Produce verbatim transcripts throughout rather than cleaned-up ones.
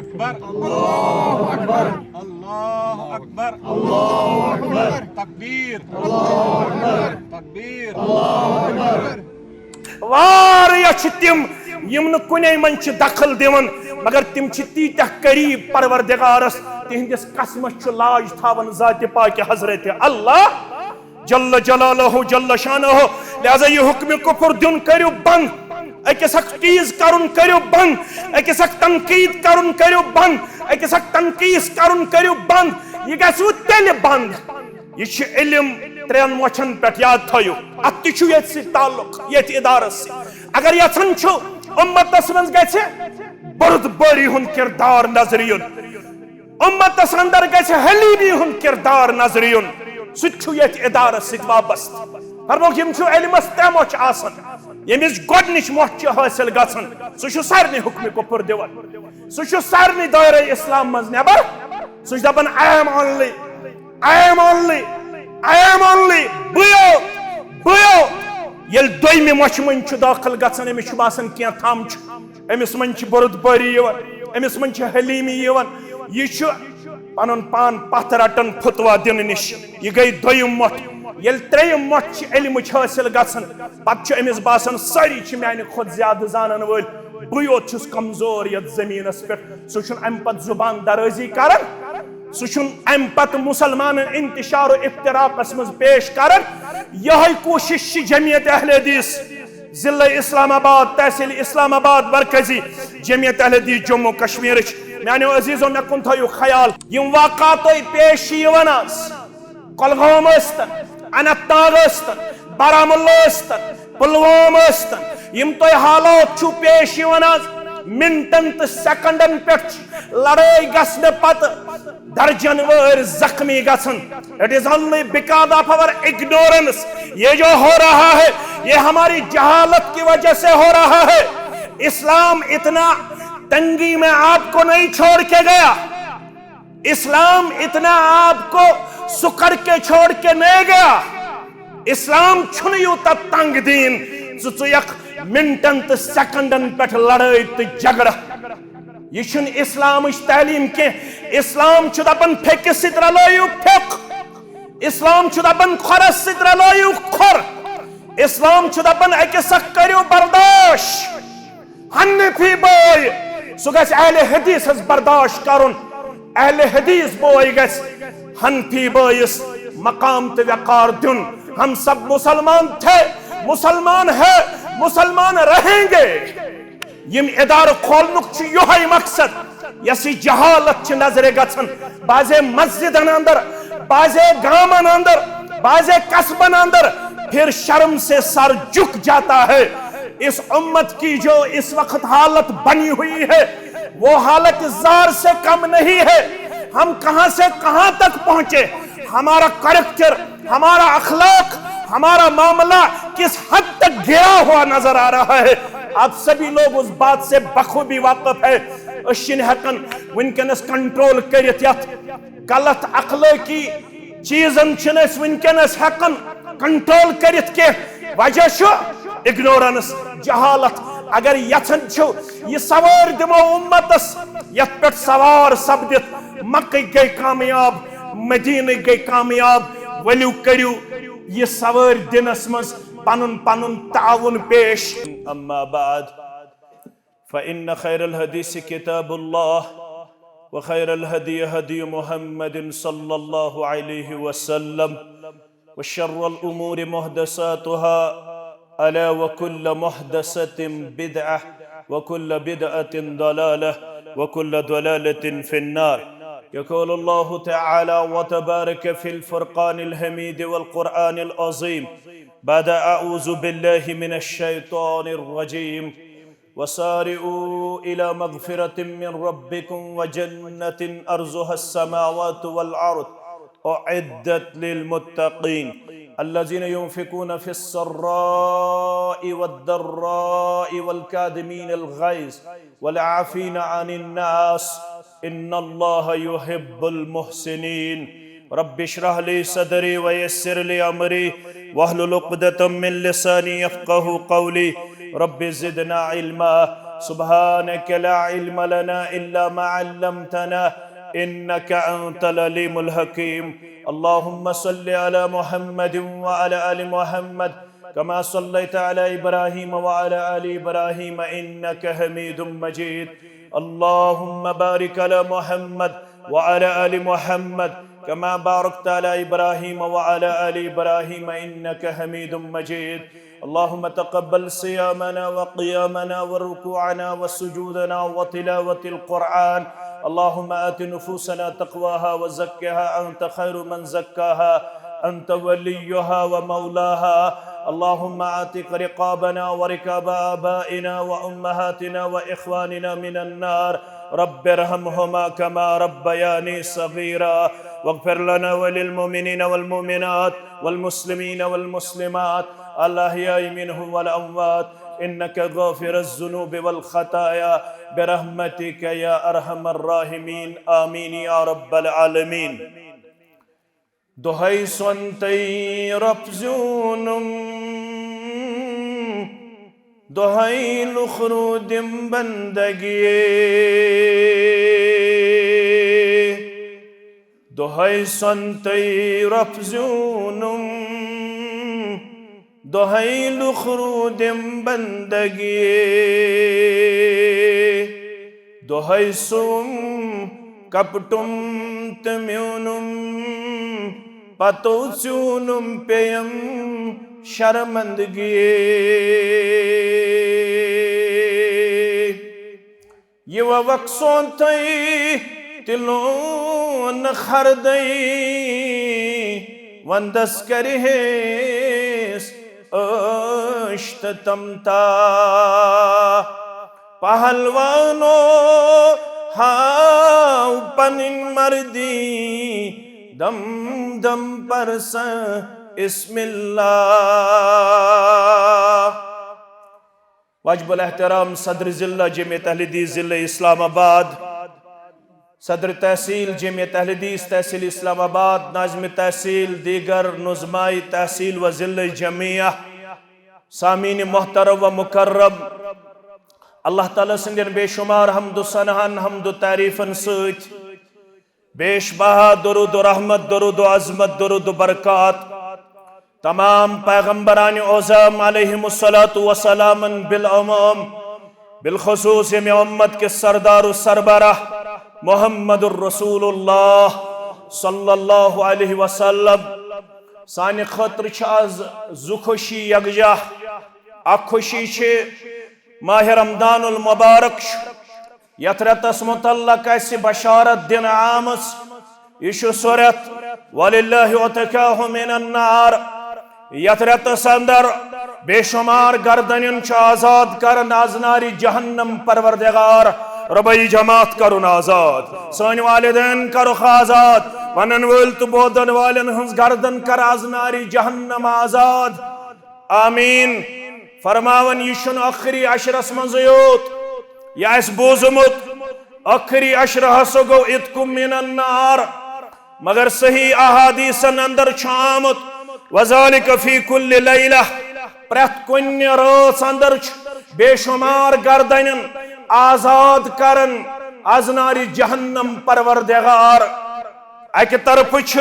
اکبر، اللہ اکبر، اللہ اکبر، اللہ اکبر، تکبیر، اللہ اکبر، تکبیر، اللہ اکبر۔ واریاہ چھِ تِم یِم نہٕ کُنے منٛز چھِ دخل دِوان، مگر تِم چھِ تیٖتیٛاہ قریٖب پروردگارس، تِہنٛدِس قسمس چھُ لاج تھاوان ذاتِ پاکِ حضرت اللہ جل جلالہ جل شانہ۔ لہذا یہِ حکمِ کفر دیُن کٔرِو بنٛد، أکِس اکھ تیز کرُن کٔرِو بنٛد، أکِس اکھ تنقید کرُن کٔرِو بنٛد، أکِس اکھ تنقیٖص کرُن کٔرِو بنٛد۔ یہِ گژھِ وۄنۍ تیٚلہِ بنٛد۔ یہِ چھُ علم ترٛٮ۪ن مۄچھن پٮ۪ٹھ، یاد تھٲیِو۔ اتھ تہِ چھُ ییٚتہِ سۭتۍ تعلق، ییٚتہِ ادارس سۭتۍ۔ اگر یژھان چھُ امتس منٛز گژھِ بردبٲری ہُنٛد کردار نظرِ یُن، امتس اندر گژھِ حلیمی ہُنٛد کردار نظرِ یُن، سُہ تہِ چھُ ییٚتہِ ادارس سۭتۍ وابستہٕ۔ فرموکھ، یِم چھِ علمس ترٛےٚ مۄچھ آسان۔ ییٚمِس گۄڈٕنِچ مۄچھ چھِ حٲصِل گژھان، سُہ چھُ سارنٕے حکمِ کفر دِوان، سُہ چھُ سارنٕے دٲیرَے اسلام منٛز نٮ۪بر۔ سُہ چھُ دَپان، "I am only, I am only, I am only، بٕے یوت، بٕے یوت۔" ییٚلہِ دوٚیمہِ مۄچھِ منٛز چھُ دٲخل گژھان، أمِس چھُ باسان، کینٛہہ تھام چھُ، أمِس منٛز چھِ بُردبٲری یِوان، أمِس منٛز چھِ حلیٖمی یِوان۔ یہِ چھُ پنُن پان پتھ رٹان فتویٰ دِنہٕ نِش۔ یہِ گٔے دوٚیِم مۄٹھ۔ ییٚلہِ ترٛیٚیِم مۄٹھ چھِ علمٕچ حٲصِل گژھان، پتہٕ چھُ أمِس باسان، سٲری چھِ میانہِ کھۄتہٕ زیادٕ زانن وٲلۍ، بٕے یوت چھُس کمزور یتھ زٔمیٖنس پٮ۪ٹھ۔ سُہ چھُنہٕ امہِ پتہٕ زُبان درٲزی کران، سُہ چھُنہٕ امہِ پتہٕ مسلمانن انتشار و افتراقس منٛز پیش کران۔ یِہوٚے کوٗشش چھِ جمعیت اہل حدیث ضلع اسلام آباد، تحصیل اسلام آباد مرکزی جمعیت اہل حدیث جموں کشمیرٕچ۔ میانیو عزیزو، مےٚ کُن تھٲیِو خیال۔ یِم واقعہ تۄہہِ پیش چھِ یِوان آز، کۄلگوم ٲسۍتن، اننت ناگ ٲسۍتن، بارہمولہ ٲسۍتن، پلوام ٲسۍتن، یِم تۄہہِ حالات چھِو پیش یِوان آز، منٹن تہٕ سیکنڈن پٮ۪ٹھ چھِ لڑٲے گژھنہٕ پتہٕ درجن وٲرۍ زخمی گژھان۔ It is only because of our ignorance۔ یہ جو ہو رہا ہے، یہ ہماری جہالت کی وجہ سے ہو رہا ہے۔ اسلام اتنا تنگی میں آپ کو نہیں چھوڑ کے گیا، اسلام اتنا آپ کو سکڑ کے چھوڑ کے نہیں گیا۔ اسلام چھُنہٕ یوٗتاہ تنگ دیٖن زِ ژٕ یکھ منٹن تہٕ سیکنڈن پٮ۪ٹھ لڑٲے تہٕ جھگڑٕ۔ یہِ چھُنہٕ اسلامٕچ تعلیٖم کینٛہہ۔ اسلام چھُ دپان، پھیٚکہِ سۭتۍ رلٲیِو پھیٚک۔ اسلام چھُ دپان، کھۄرس سۭتۍ رلٲیِو کھۄر۔ اسلام چھُ دپان، أکِس اکھ کٔرِو برداش۔ حنفی بٲے، سُہ گژھِ اہل حدیثس برداش کرُن۔ اہل حدیث بوے گژھِ حنفی بٲیِس مقام تہٕ وقار دیُن۔ ہم سب مسلمان تھے، مسلمان ہے، مسلمان رہیں گے۔ یِم ادارٕ کھولنُک چھُ یِہوٚے مقصد، یۄس یہِ جہالت چھِ نظرِ گژھان۔ بعضے مسجدن اندر، بعضے گامن اندر، بعضے قصبن اندر پھر شرم سے سر جھک جاتا ہے۔ اس امت کی جو اس وقت حالت بنی ہوئی ہے، وہ حالت زار سے کم نہیں ہے۔ ہم کہاں سے کہاں تک پہنچے، ہمارا کریکٹر، ہمارا اخلاق، ہمارا معاملہ کس حد تک گرا ہوا نظر آ رہا ہے۔ آپ سبھی لوگ اس بات سے بخوبی واقف ہے۔ أسۍ چھِنہٕ ہٮ۪کان وٕنکیٚنس کنٹرول کٔرِتھ یتھ غلط اخلٲقی چیٖزن چھِنہٕ أسۍ وٕنکیٚنس ہٮ۪کان کنٹرول کٔرِتھ کینٛہہ۔ وجہ چھُ اگنورنس، جہالت۔ اگر یژھان چھِو یہِ سوٲرۍ دِمو امتس، یتھ پٮ۪ٹھ سوار سپدِتھ مکٕکۍ گٔے کامیاب، مدیٖنٕکۍ گٔے کامیاب، ؤلِو کٔرِو یہِ سوٲرۍ دِنس منٛز پنُن پنُن تعاوُن پیش۔ أما بعد، فإن خير الحديث كتاب الله، وخير الهدي هدي محمد صلى الله عليه وسلم، وشر الأمور محدثاتها، ألا وكل محدثة بدعة، وكل بدعة ضلالة، وكل ضلالة في النار. يقول الله تعالى وتبارك في الفرقان الحميد والقرآن العظيم بعد أعوذ بالله من الشيطان الرجيم. وسارعوا إلى مغفرة من ربكم وجنة أرضها السماوات والأرض أعدت للمتقين الذين ينفقون في السراء والضراء والكاظمين الغيظ والعافين عن الناس إن الله يحب المحسنين. رب اشرح لي صدري ويسر لي أمري واحلل عقدة من لساني يفقهوا قولي. رب زدنا علما. سبحانك لا علم لنا إلا ما علمتنا إنك أنت العليم الحكيم. اللهم صل على محمد وعلى آل محمد كما صليت على إبراهيم وعلى آل إبراهيم إنك حميد مجيد. اللهم بارك على محمد وعلى آل محمد كما باركت على إبراهيم وعلى آل إبراهيم إنك حميد مجيد. اللهم تقبل صيامنا وقيامنا وركوعنا وسجودنا وتلاوة القرآن. اللهم آت نفوسنا تقواها وزكها أنت خير من زكاها أنت وليها ومولاها. اللهم اعتق رقابنا ورقاب آبائنا وأمهاتنا وإخواننا من النار. رب ارحمهما كما ربياني صغيرا. واغفر لنا وللمؤمنين والمؤمنات والمسلمين والمسلمات الأحياء منهم والأموات إنك غافر الذنوب والخطايا برحمتك يا أرحم الراحمين. آمين يا رب العالمين. دۄہے سونتٕے رۄپ زیوٗنُم، دۄہے لُکھ روٗدِم بندگی۔ دۄہے سونتٕے رۄپ زیوٗنُم، دۄہے لُکھ روٗدِم بندگی۔ دۄہے سُم کپٹُم تہٕ میوٗنُم، پتو ژیوٗنُم پیٚیَم شرمندگی۔ یہِ ووکھ سونتھے تہِ لون خردے، وندس کرِہیس عٲش تہٕ تمتا۔ پہلوانو، ہاو پنٕنۍ مردی، دم دم پرسن اسم اللہ۔ واجب الاحترام صدر ضلع جمعیت اہل حدیث ضلع اسلام آباد، صدر تحصیل جمعیت اہل حدیث تحصیل اسلام آباد، ناظم تحصیل، دیگر نظماء تحصیل و ضلع جمعیہ، سامعین محترم و مکرم، اللہ تعالیٰ سٕنٛدٮ۪ن بے شمار حمد و ثناہن، حمد و تعریفن سۭتۍ، بیش بہا درود و رحمت، درود و عظمت، درود و برکات تمام پیغمبران اعظم علیہم الصلوۃ والسلام بالعموم، بالخصوص ییٚمہِ امت کِس سردار و سربراہ محمد الرسول اللہ صلی اللہ علیہ وسلم۔ سانہِ خٲطرٕ چھِ از زٕ خوشی یکجاہ۔ اکھ خوشی چھِ ماہ رمضان المبارک چھُ، یتھ رٮ۪تس متعلق اسہِ بشارت دِنہٕ آمٕژ۔ یہِ چھُ سُہ رٮ۪تھ، وللہ عتقاہ من النار۔ یتھ رٮ۪تس اندر بے شمار گردنن چھُ آزاد کران از نارِ جہنم پروردگار۔ ربٲیی جماعت کرُن آزاد، سٲنۍ والدین کرُکھ آزاد، ونن وٲلۍ تہٕ بوزن والٮ۪ن ہٕنٛز گردن کر از نارِ جہنم آزاد۔ آمین۔ فرماوان، یہِ چھُنہٕ ٲخری عشرس منٛزٕے یوت، یہِ آسہِ بوٗزمُت، ٲخری عشرٕ ہسا گوٚو عتق من النار، مگر صحیح احادیثن اندر چھُ آمُت، وذالک فی کل لیلہ، پرٛٮ۪تھ کُنہِ رٲژ اندر چھُ بے شمار گردنن آزاد کران از نارِ جہنم پروردگار۔ اکہِ طرفہٕ چھُ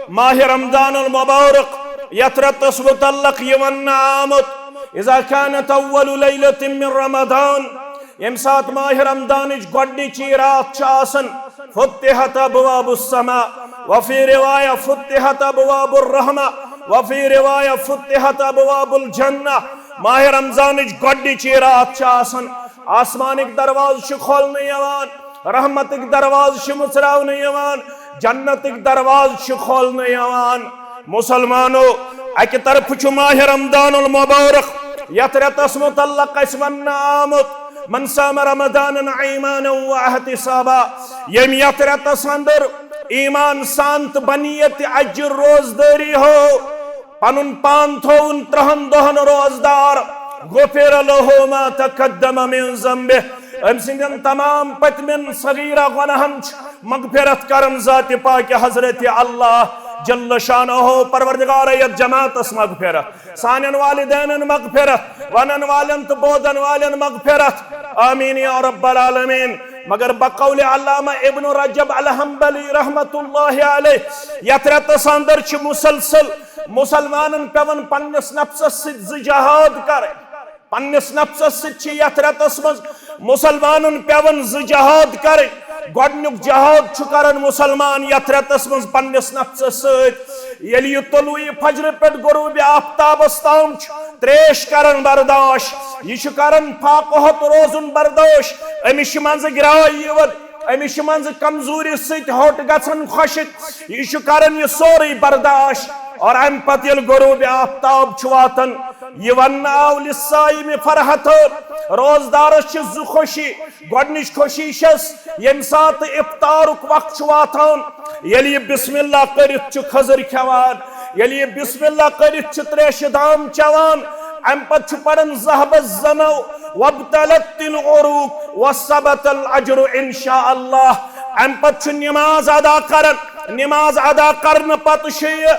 ماہ رمضان المبارک، یتھ رٮ۪تس متعلق یہِ وننہٕ آمُت، اذا كانت اول لیلة من رمضان، ییٚمہِ ساتہٕ ماہ رمضانٕچ گۄڈنِچی راتھ چھِ آسان، فتحت ابواب السماء، وفي رواية فتحت ابواب الرحمة، وفي رواية فتحت ابواب الجنة۔ ماہ رمضانٕچ گۄڈنِچی راتھ چھِ آسان، آسمانٕکۍ دروازٕ چھِ کھولنہٕ یِوان، رحمتٕکۍ دروازٕ چھِ مُژراونہٕ یِوان، جنتٕکۍ دروازٕ چھِ کھولنہٕ یِوان۔ مسلمانو، اکہِ طرفہٕ چھُ ماہ رمضان المبارک، یتھ رٮ۪تس متعلق اسہِ وننہٕ آمُت، من صام رمضان ایمانا واحتسابا، ییٚمۍ یتھ رٮ۪تس اندر ایمان سان تہٕ بنیت اجر روزدٲری ہو پنُن پان تھووُن ترٛہن دۄہن روزدار، غفر له ما تقدم من ذنبه، أمۍ سٕنٛدٮ۪ن تمام پٔتمٮ۪ن صغیرہ گۄناہن چھُ مغفرت کران ذات پاک حضرت اللہ۔ جل شانہ، پروردگار، یتھ جماعتس مغفرت، سانٮ۪ن والدینن مغفرت، ونن والٮ۪ن تہٕ بوزن والٮ۪ن مغفرت۔ آمین یا رب العالمین۔ مگر بقول علامہ ابن رجب الحنبلی رحمت اللہ علیہ، یتھ رٮ۪تس اندر چھِ مسلسل مسلمانن پٮ۪وان پننِس نفسس سۭتۍ زٕ جہاد کرٕنۍ۔ پننِس نفسس سۭتۍ چھِ یتھ رٮ۪تس منٛز مسلمانن پٮ۪وان زٕ جہاد کرٕنۍ۔ گۄڈنیُک جہاد چھُ کران مسلمان یتھ رٮ۪تس منٛز پننِس نفسس سۭتۍ۔ ییٚلہِ یہِ طلوع فجر پٮ۪ٹھ غروب آفتابس تام چھُ تریش کران برداش، یہِ چھُ کران فاقہٕ ہتہٕ روزُن برداش، أمِس چھِ منٛزٕ گرٛاے یِوان، أمِس چھِ منٛزٕ کمزوری سۭتۍ ہوٚٹ گژھان خۄشٕک، یہِ چھُ کران یہِ سورُے برداش۔ اور امہِ پتہٕ ییٚلہِ غروب آفتاب چھُ واتان، یہِ وننہٕ آو لِلصائم فرحتان، روزدارس چھِ زٕ خوشی۔ گۄڈنِچ خوشی چھس، ییٚمہِ ساتہٕ افطارُک وقت چھُ واتان، ییٚلہِ یہِ بسم اللہ کٔرِتھ چھُ کھٔزٕر کھٮ۪وان، ییٚلہِ یہِ بسم اللہ کٔرِتھ چھُ تریشہِ دام چٮ۪وان، امہِ پتہٕ چھُ پران ذهب الظمأ وابتلت العروق وثبت الاجر ان شاء اللہ۔ امہِ پتہٕ چھُ نماز ادا کران، نماز ادا کرنہٕ پتہٕ چھُ یہِ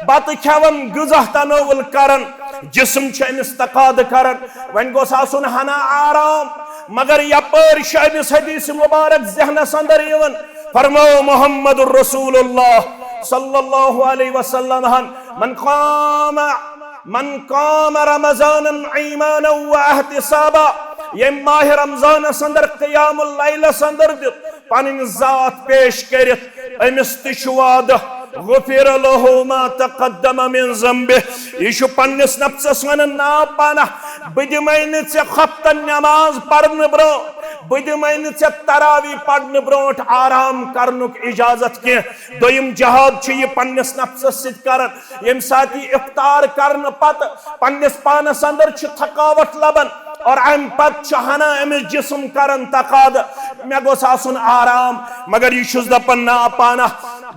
بتہٕ کھٮ۪وان، غذا تناول کران، جسم چھُ أمِس تقاضہٕ کران، وۄنۍ گوٚژھ آسُن ہنا آرام۔ مگر یپٲرۍ چھُ أمِس حدیث مبارک ذہنس اندر یِوان، فرموو محمد رسول اللہ صلی اللہ علیہ وسلم ہن، من قام من قام رمضان ایمانا و احتسابا، ییٚمۍ ماہِ رمضانس اندر قیام اللیلس اندر دیُت، پنٕنۍ ذات پیش کٔرِتھ، أمِس تہِ چھُ وعدٕ، غفر له ما تقدم من ذنبه۔ یہِ چھُ پننِس نفسس ونان، نا پناہ، بہٕ دِمے نہٕ ژےٚ خۄفتن نماز پرنہٕ برونٛہہ، بہٕ دِمے نہٕ ژےٚ تراوی پرنہٕ برونٛٹھ آرام کرنُک اجازت کینٛہہ۔ دوٚیِم جہاد چھُ یہِ پننِس نفسس سۭتۍ کران، ییٚمہِ ساتہٕ یہِ افطار کرنہٕ پتہٕ پننِس پانس اندر چھِ تھکاوٹ لبان اور امہِ پتہٕ چھُ ہنا أمِس جسم کران تقاضہٕ، مےٚ گوٚژھ آسُن آرام، مگر یہِ چھُس دپان، نا پانہ،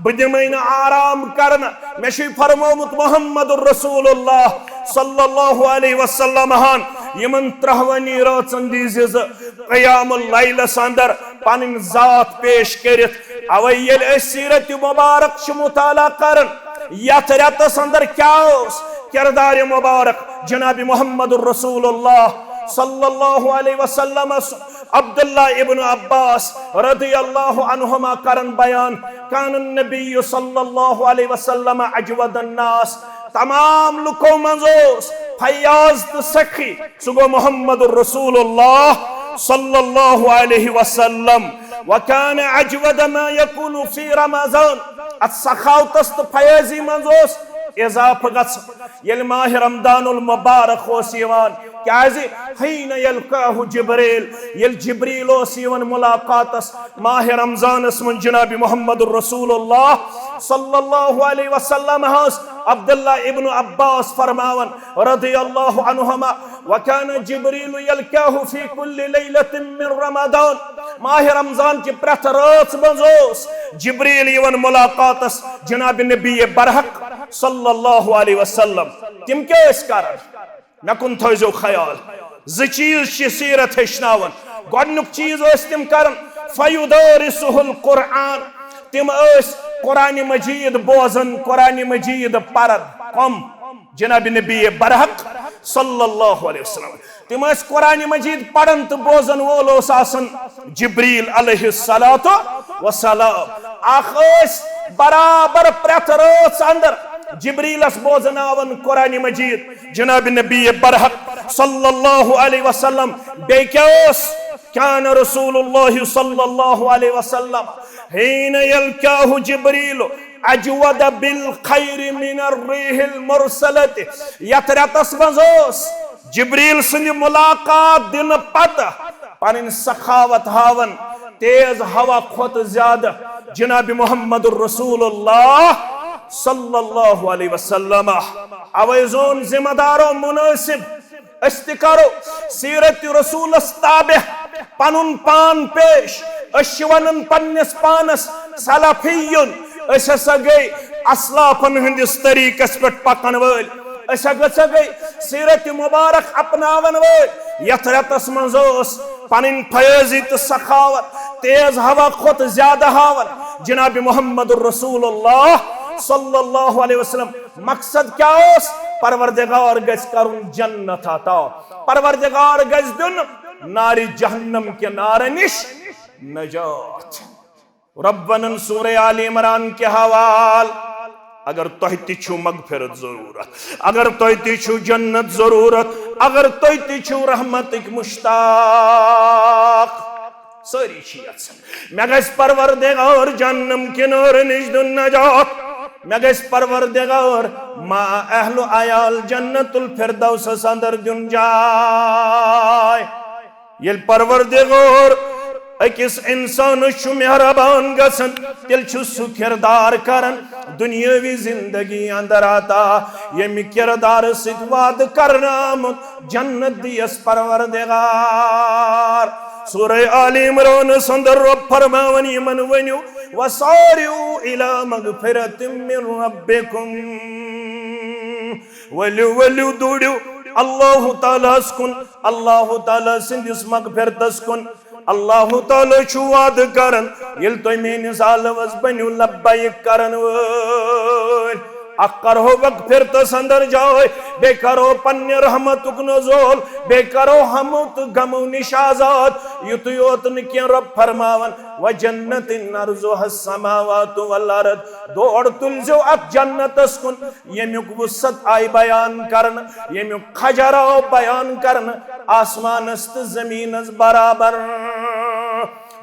بہٕ دِمے نہٕ آرام کرنہٕ۔ مےٚ چھُے فرمومُت محمد رسول اللہ صلی اللہ علیہ وسلم ہن، یِمن ترٛہوٕنی رٲژن دیٖزِ زٕ قیام اللیلس اندر پنٕنۍ ذات پیش کٔرِتھ۔ اوے ییٚلہِ أسۍ سیرت مبارک چھِ مطالعہ کران، یتھ رٮ۪تس اندر کیٛاہ اوس کردار مبارک جناب محمد رسول اللہ صلی اللہ علیہ وسلمس؟ عبداللہ ابن عباس رضی اللہ عنہما کرن بیان، کان النبی صلی اللہ علیہ وسلم اجود الناس، تمام لُکو منٛز اوس فیاض تہٕ سخی، سُہ گوٚو محمد رسول اللہ صلی اللہ علیہ وسلم۔ وکان اجود ما یکون فی رمضان، اتھ سخاوتس تہٕ فیاضی منٛز اوس اضافہٕ گژھان۔ ییٚلہِ ماہِ رمضان المبارک اوس یِوان، کیازِ؟ حین یلقاہ جبریل، ییٚلہِ جبریل اوس یِوان ملاقاتس ماہِ رمضانس منٛز جناب محمد رسول اللہ صلی اللہ علیہ وسلم ہس، عبداللہ ابن عباس فرماوان رضی اللہ عنہما، وکان جبریل یلقاہ فی کل لیلۃ من رمضان، ماہِ رمضان کہِ پرٛٮ۪تھ رٲژ منٛز اوس جبریل یِوان ملاقاتس جناب نبی برحق صلی اللہ علیہ وسلم۔ تِم کیٛاہ ٲسۍ کران؟ مےٚ کُن تھٲیزیو خیال۔ زٕ چیٖز چھِ سیرت ہیٚچھناوان۔ گۄڈٕنیُک چیٖز ٲسۍ تِم کران، فیدارسہ القرآن، تِم ٲسۍ قرآن مجید بوزان، قرآن مجید پران۔ کم؟ جناب نبی برحق صلی اللہ علیہ وسلم۔ تِم ٲسۍ قرآن مجید پران تہٕ بوزن وول اوس آسان جبریل علیہ الصلوۃ والسلام۔ اکھ ٲسۍ برابر پرٛٮ۪تھ رٲژ اندر جبریلس بوزناوان قرآن مجید جناب نبی برحق صلی اللہ علیہ وسلم۔ بیٚیہِ کیٛاہ اوس؟ کان رسول اللہ صلی اللہ علیہ وسلم حین یلقاہ جبریل اجود بالخیر من الریح المرسلۃ۔ یتھ رٮ۪تس منٛز اوس جبریل سٕنٛدِ ملاقات دِنہٕ پتہٕ پنٕنۍ سخاوت ہاوان، تیز ہوا کھۄتہٕ زیادٕ جناب محمد رسول اللہ صلی اللہ علیہ وسلم۔ اوے زون ذمہ دارو مناسب، أسۍ تہِ کرو سیرت رسولس تابع پنُن پان پیش۔ أسۍ چھِ ونان پننِس پانس سلفیون، أسۍ ہسا گٔے اسلافن ہٕنٛدِس طریقس پٮ۪ٹھ پکن وٲلۍ۔ أسۍ ہسا گٔے سیرت مبارک اپناون وٲلۍ۔ یتھ رٮ۪تس منٛز ٲس پنٕنۍ فیاضی تہٕ سخاوت تیز ہوا کھۄتہٕ زیادٕ ہاوان جناب محمد رسول اللہ صلی اللہ علیہ وسلم۔ مقصد کیا اوس؟ پروردگار گژھِ کرُن جنت عطا، پروردگار گژھِ دیُن نارِ جہنم کہِ نارٕ نِش نجات۔ رب ونان سورہ آل عمران کہِ حوال، اگر تۄہہِ تہِ چھُو مغفرت ضروٗرت، اگر تۄہہِ تہِ چھُو جنت ضروٗرت، اگر تۄہہِ تہِ چھُو رحمتٕکۍ مشتاق، سٲری چھِ یژھان، مےٚ گژھِ پروردگار جہنم کہِ نارٕ نِش دیُن نجات، مےٚ گژھِ پروردگار ما اہل و عیال جنت الفردوسس اندر دیُن جاے۔ ییٚلہِ پروردگار أکِس اِنسانَس چھُ مہربان گژھان، تیٚلہِ چھُ سُہ کِردار کران دُنیٲوی زندگی اندر عطا، ییٚمہِ کِردارٕ سۭتۍ وعدٕ کرنہٕ آمُت جنت دِیَس پروردگار۔ سورہ آل عمرانَس اندر رب فرماوان یِمن ؤنِو، "وسارعوا الی مغفرۃ من ربکم"، ؤلِو ؤلِو دوٗرِو اللہ تعالیٰ ہَس کُن، اللہ تعالیٰ سٕنٛدِس مغفرتس کُن۔ اللہ تعالیٰ چھُ وعدٕ کران، ییٚلہِ تُہۍ میٲنِس عالمس بٔنِو لبیک کرن وٲلۍ، اکھ کرہو مغفرتس اندر جاے، بیٚیہِ کرو پننہِ رحمتُک نزول، بیٚیہِ کرو ہمو تہٕ غمو نِش آزاد۔ یُتُے یوت نہٕ کینٛہہ، رب فرماوان، "وجنت عرضها السماوات والارض"، دور تُلزیو اتھ جنتس کُن، ییٚمیُک وسعت آیہِ بیان کرنہٕ، ییٚمیُک کھجر آو بیان کرنہٕ، آسمانس تہٕ زمینس برابر۔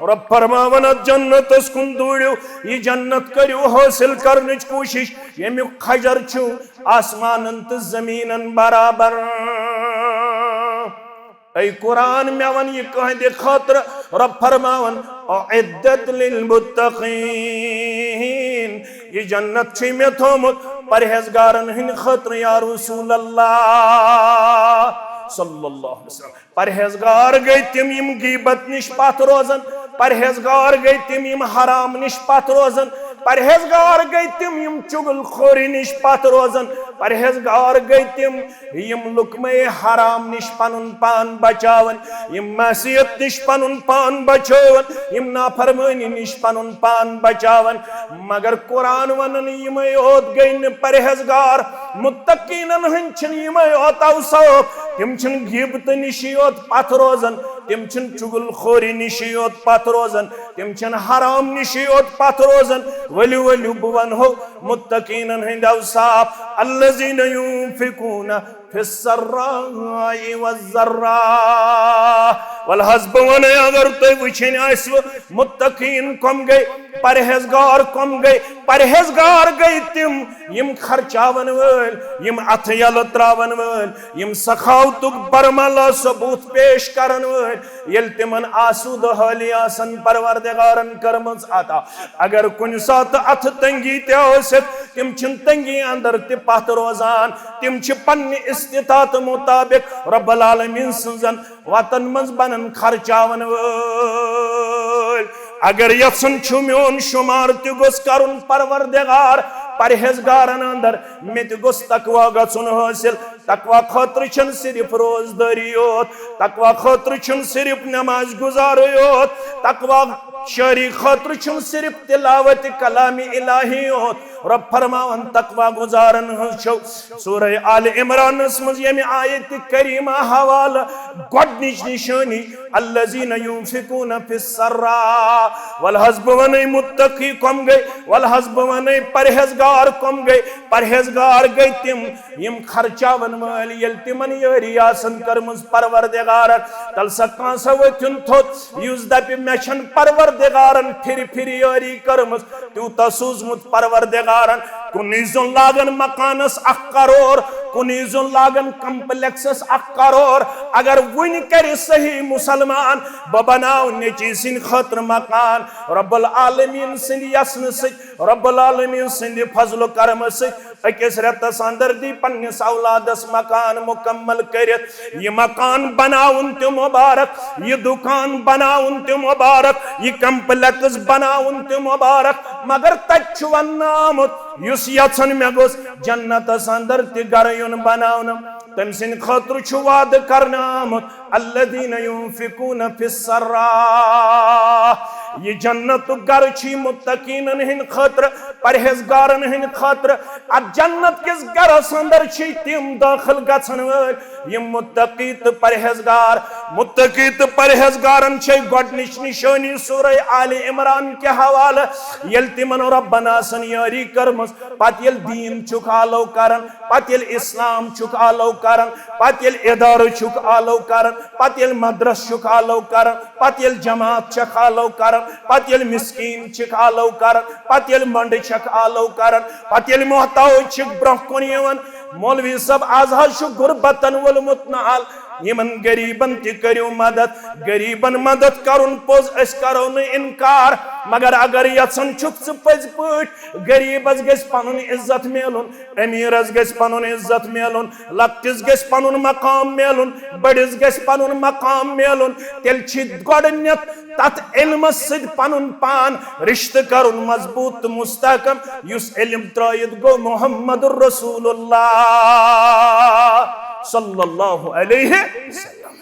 رب فرماوان، اتھ جنتس کُن دوٗرِو، یہِ جنت کٔرِو حٲصِل کرنٕچ کوٗشِش، ییٚمیُک کھجر چھُ آسمانن تہٕ زمینن برابر۔ اے قرآن، مےٚ وَن یہِ کٕہٕنٛدِ خٲطرٕ؟ رب فرماوان، "اعدت للمتقین"، یہِ جنت چھُے مےٚ تھوٚومُت پرہیزگارن ہٕنٛدِ خٲطرٕ، یا رسول اللہ صلی اللہ علیہ وسلم۔ پرہیزگار گٔے تِم، یِم غیبت نِش پتھ روزن، پرہیزگار گٔے تِم، یِم حرام نِش پتھ روزن، پرہیزگار گٔے تِم، یِم چُغل خوری نِش پتھ روزن، پرہیزگار گٔے تِم، یِم لقمہ حرام نِش پنُن پان بچاون، یِم معصیت نِش پنُن پان بچاون، یِم نافرمٲنی نِش پنُن پان بچاون۔ مگر قرآن ونان، یِمے یوت گٔے نہٕ پرہیزگار، متقینن ہٕنٛدۍ چھِنہٕ یِمے یوت اوصاف، تِم چھِنہٕ غیبتہٕ نِشی یوت پتھ روزان، تِم چھِنہٕ چُغل خوری نِشی یوت پتھ روزان، تِم چھِنہٕ حرام نِشی یوت پتھ روزان۔ ؤلِو ؤلِو بہٕ ونہو متقینن ہٕنٛدۍ اوصاف، الذین ینفقون فی السراء والضراء۔ ول حظ بہٕ ونے، اگر تُہۍ وٕچھِنۍ آسِوٕ، متقین کم گٔے، پرہیزگار کم گٔے؟ پرہیزگار گٔے تِم، یِم خرچاون وٲلۍ، یِم اتھٕ یلہٕ تراون وٲلۍ، یِم سخاوتُک برملا ثبوت پیش کرن وٲلۍ، ییٚلہِ تِمن آسودٕ حٲلی آسن پروردگارن کٔرمٕژ عطا۔ اگر کُنہِ ساتہٕ اتھٕ تنگی تہِ ٲسِتھ، تِم چھِنہٕ تنگی اندر تہِ پتھ روزان، تِم چھِ پننہِ استطاعت مطابق رب العالمین سٕنزن وتن منز بنن خرچاون وٲلۍ۔ اگر یژھُن چھُ میون شمار تہِ گوٚژھ کرُن پروردگار پرہیزگارن اندر، مےٚ تہِ گوٚژھ تقوی گژھُن حٲصِل۔ تقوی خٲطرٕ چھُنہٕ صرف روزدٲری یوت، تقوی خٲطرٕ چھُنہٕ صرف نماز گزارٕے یوت، تقوی شٲعری خٲطرٕ چھُنہٕ صرف تلاوت کلام الہی یوت۔ رب فرماوان، تقوی گزارن ہٕنز چھو سورہ آل عمرانس منز ییٚمہِ آیت کریمہ حوالہٕ گۄڈنِچ نشٲنی، الذین ینفقون فی السراء۔ ول حظ بہٕ ونے متقی کم گٔے، ول حظ بہٕ ونے پرہیزگار کم گٔے۔ پرہیزگار گٔے تِم، یِم خرچاون وٲلۍ، ییٚلہِ تِمن یٲری آسن کٔرمٕژ پروردگارن، تَلہٕ سا کانٛہہ سا ؤتھِن تھوٚد، یُس دَپہِ، مےٚ چھَنہٕ پروردگارن پھِرِ پھِرِ یٲری کٔرمٕژ، تیوٗتاہ سوٗزمُت پروردگارن۔ کُنُے زوٚن لاگن مکانس اکھ کرور، کُنُے زوٚن لاگن کمپلیکسس اکھ کرور۔ اگر وُنہِ کرِ صحیح مسلمان، بہٕ بناو نیٚچی سٕنٛدِ خٲطرٕ مکان، رب العالمین سٕنٛدِ یژھنہٕ سۭتۍ، رب العالمین سٕنٛدِ فضل و کرمہٕ سۭتۍ أکِس رٮ۪تس اندر دی پننِس اولادس مکان مکمل کٔرِتھ۔ یہِ مکان بناوُن تہِ مبارک، یہِ دُکان بناوُن تہِ مبارک، یہِ کمپلیکس بناوُن تہِ مبارک۔ مگر تتہِ چھُ وننہٕ آمُت، یُس یژھن مےٚ گوٚژھ جنتس اندر تہِ گرٕ یُن بناونہٕ، تٔمۍ سٕنٛدِ خٲطرٕ چھُ وعدٕ کرنہٕ آمُت، الذین ینفقون فی السراء۔ یہِ جنتُک گرٕ چھُ متقیٖنن ہٕنٛدِ خٲطرٕ، پرہیزگارن ہٕنٛدِ خٲطرٕ۔ اتھ جنت کِس گرس اندر چھِ تِم دٲخل گژھن وٲلۍ، یِم متقی تہٕ پرہیزگار۔ متقی تہٕ پرہیزگارن چھے گۄڈنِچ نشٲنی سورہ آل عمران کہِ حوالہٕ، ییٚلہِ تِمن رۄبن آسن یٲری کٔرمٕژ، پتہٕ ییٚلہِ دیٖن چھُکھ آلو کران، پتہٕ ییٚلہِ اسلام چھُکھ آلو کران، پتہٕ ییٚلہِ ادارٕ چھُکھ آلو کران، پتہٕ ییٚلہِ مدرس چھُکھ آلو کران، پتہٕ ییٚلہِ جماعت چھکھ آلو کران، پتہٕ ییٚلہِ مسکین چھکھ آلو کران، پتہٕ ییٚلہِ مۄنڈٕ چھکھ آلو کران، پتہٕ ییٚلہِ محتاج چھکھ برونٛہہ کُن یِوان، مولوی صٲب، از حظ چھُ غربتن وولمُت نال۔ یِمن غریبن تہِ کٔرِو مدد۔ غریبن مدد کرُن پوٚز، أسۍ کرو نہٕ انکار، مگر اگر یژھان چھُکھ ژٕ پٔزۍ پٲٹھۍ غریبس گژھِ پنُن عزت میلُن، امیرس گژھِ پنُن عزت میلُن، لۄکٹِس گژھِ پنُن مقام میلُن، بٔڑِس گژھِ پنُن مقام میلُن، تیٚلہِ چھِ گۄڈٕنیتھ تتھ علمس سۭتۍ پنُن پان رشتہٕ کرُن مضبوط تہٕ مستحکم، یُس علم ترٲوِتھ گوٚو محمد رسول اللہ صلی اللہ علیہ وسلم۔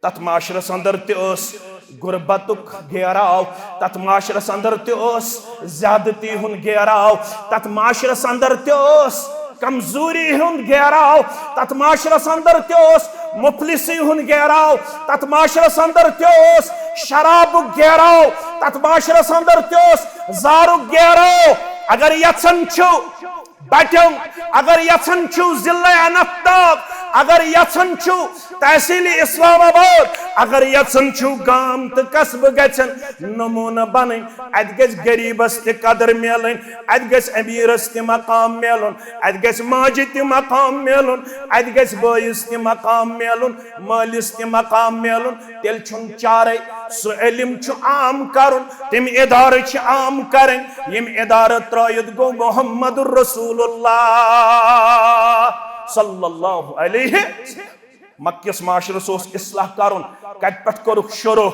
تتھ معاشرس اندر تہِ ٲس غربتُک گیراو، تتھ معاشرس اندر تہِ ٲس زیادتی ہُنٛد گیراو، تتھ معاشرس اندر تہِ ٲس کمزوری ہُنٛد گیراو، تتھ معاشرس اندر تہِ اوس مفلسی ہُنٛد گیراو، تتھ معاشرس اندر تہِ اوس شرابُک گیراو، تتھ معاشرس اندر تہِ اوس زارُک گیراو۔ اگر یژھان چھِو بٹیو، اگر یژھان چھِو ضلع اننت ناگ، اگر یژھان چھِو تحصیل اسلام آباد، اگر یژھان چھِو گام تہٕ قصبہٕ گژھن نمونہٕ بنٕنۍ، اتہِ گژھِ غریبس تہِ قدر میلٕنۍ، اتہِ گژھِ امیرس تہِ مقام میلُن، اتہِ گژھِ ماجہِ تہِ مقام میلُن، اتہِ گژھِ بٲیِس تہِ مقام میلُن، مٲلِس تہِ مقام میلُن۔ تیٚلہِ چھُنہٕ چارے، سُہ علم چھُ عام کرُن، تِم ادارٕ چھِ عام کرٕنۍ، یِم ادارٕ ترٲوِتھ گوٚو محمد رسول اللہ صلی اللہ علیہ۔ مکس معاشرس اوس اصلاح کرُن، کتہِ پٮ۪ٹھ کوٚرُکھ شروع؟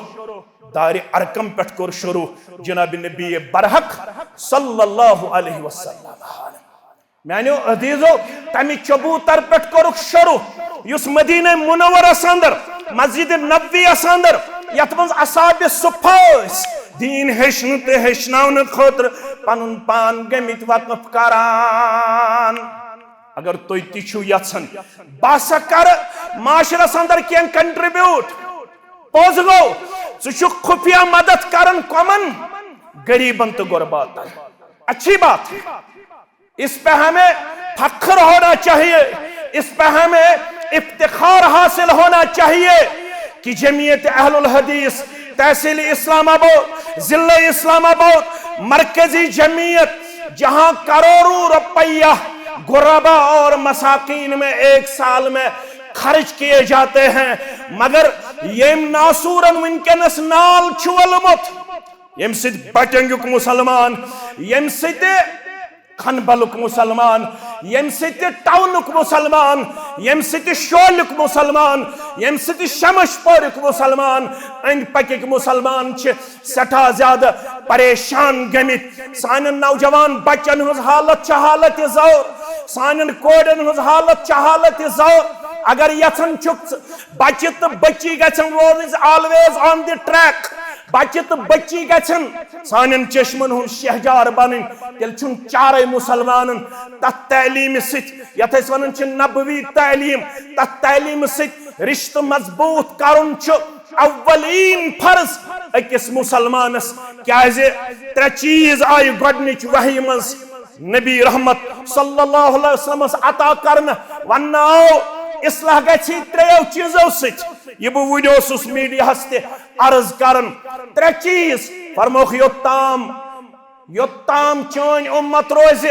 دارِ ارقم پٮ۪ٹھ کوٚر شروع جناب نبی برحق صلی اللہ علیہ وسلم۔ میانیو عزیزو، تمہِ چبوتر پٮ۪ٹھ کوٚرُکھ شروع، یُس مدینہ منورس اندر، مسجد نبویس اندر، یتھ منٛز اصحاب صفہ ٲسۍ، دیٖن ہیٚچھنہٕ تہٕ ہیٚچھناونہٕ خٲطرٕ پنُن پان گٔمٕتۍ وقف کران۔ اگر تُہۍ تہِ چھِو یژھان، بہٕ ہسا کرٕ معاشرس اندر کینٛہہ contribute۔ پوٚز گوٚو، ژٕ چھُکھ خفیہ مدد کران کۄمن؟ غریبن تہٕ غرباتن۔ اچھی بات ہے۔ اس پہ ہمیں فخر ہونا چاہیے، اس پہ ہمیں افتخار حاصل ہونا چاہیے کہ جمعیت اہل الحدیث تحصیل اسلام آباد، ضلع اسلام آباد، مرکزی جمعیت، جہاں کروڑوں روپیہ غربا اور مساکین میں ایک سال میں خرچ کیے جاتے ہیں، مگر یم ناسورن ونکینس نال چھُ وولمُت، یم سۭتۍ بٹنگُک مسلمان، یم سۭتۍ کھنبلُک مسلمان، یم سۭتۍ ٹاونُک مسلمان، یم سۭتۍ شولیُک مسلمان، یم سۭتۍ شمش پوریُک مسلمان، أنٛدۍ پٔکِکۍ مسلمان چھِ سٮ۪ٹھاہ زیادٕ پریشان گٔمٕتۍ۔ سانٮ۪ن نوجوان بچن ہٕنٛز حالت چھِ حالت زور، سانٮ۪ن کورٮ۪ن ہٕنٛز حالت چھِ حالت زور۔ اگر یژھان چھُکھ ژٕ بچہِ تہٕ بچی گژھن روزٕنۍ always on the track، بچہِ تہٕ بچی گژھن سانٮ۪ن چشمن ہُنٛد شہجار بنٕنۍ، تیٚلہِ چھُنہٕ چارے مسلمانن تتھ تعلیمہِ سۭتۍ، یتھ أسۍ ونان چھِ نبوی تعلیٖم، تتھ تعلیمہِ سۭتۍ رشتہٕ مضبوط کرُن چھُ اولین فرض أکِس مسلمانس۔ کیازِ؟ ترٛےٚ چیٖز آیہِ گۄڈنِچ وحی منٛز نبی رحمت صلی اللہ علیہ وسلمس عطا کرنہٕ، وننہٕ آو، اصلاح گژھِ ترٛیٚیو چیٖزو سۭتۍ۔ یہِ بہٕ وٕنہِ اوسُس میڈیاہس تہِ عرض کران، ترٛےٚ چیٖز فرموکھ، یوٚتام، یوٚتام چٲنۍ اُمت روزِ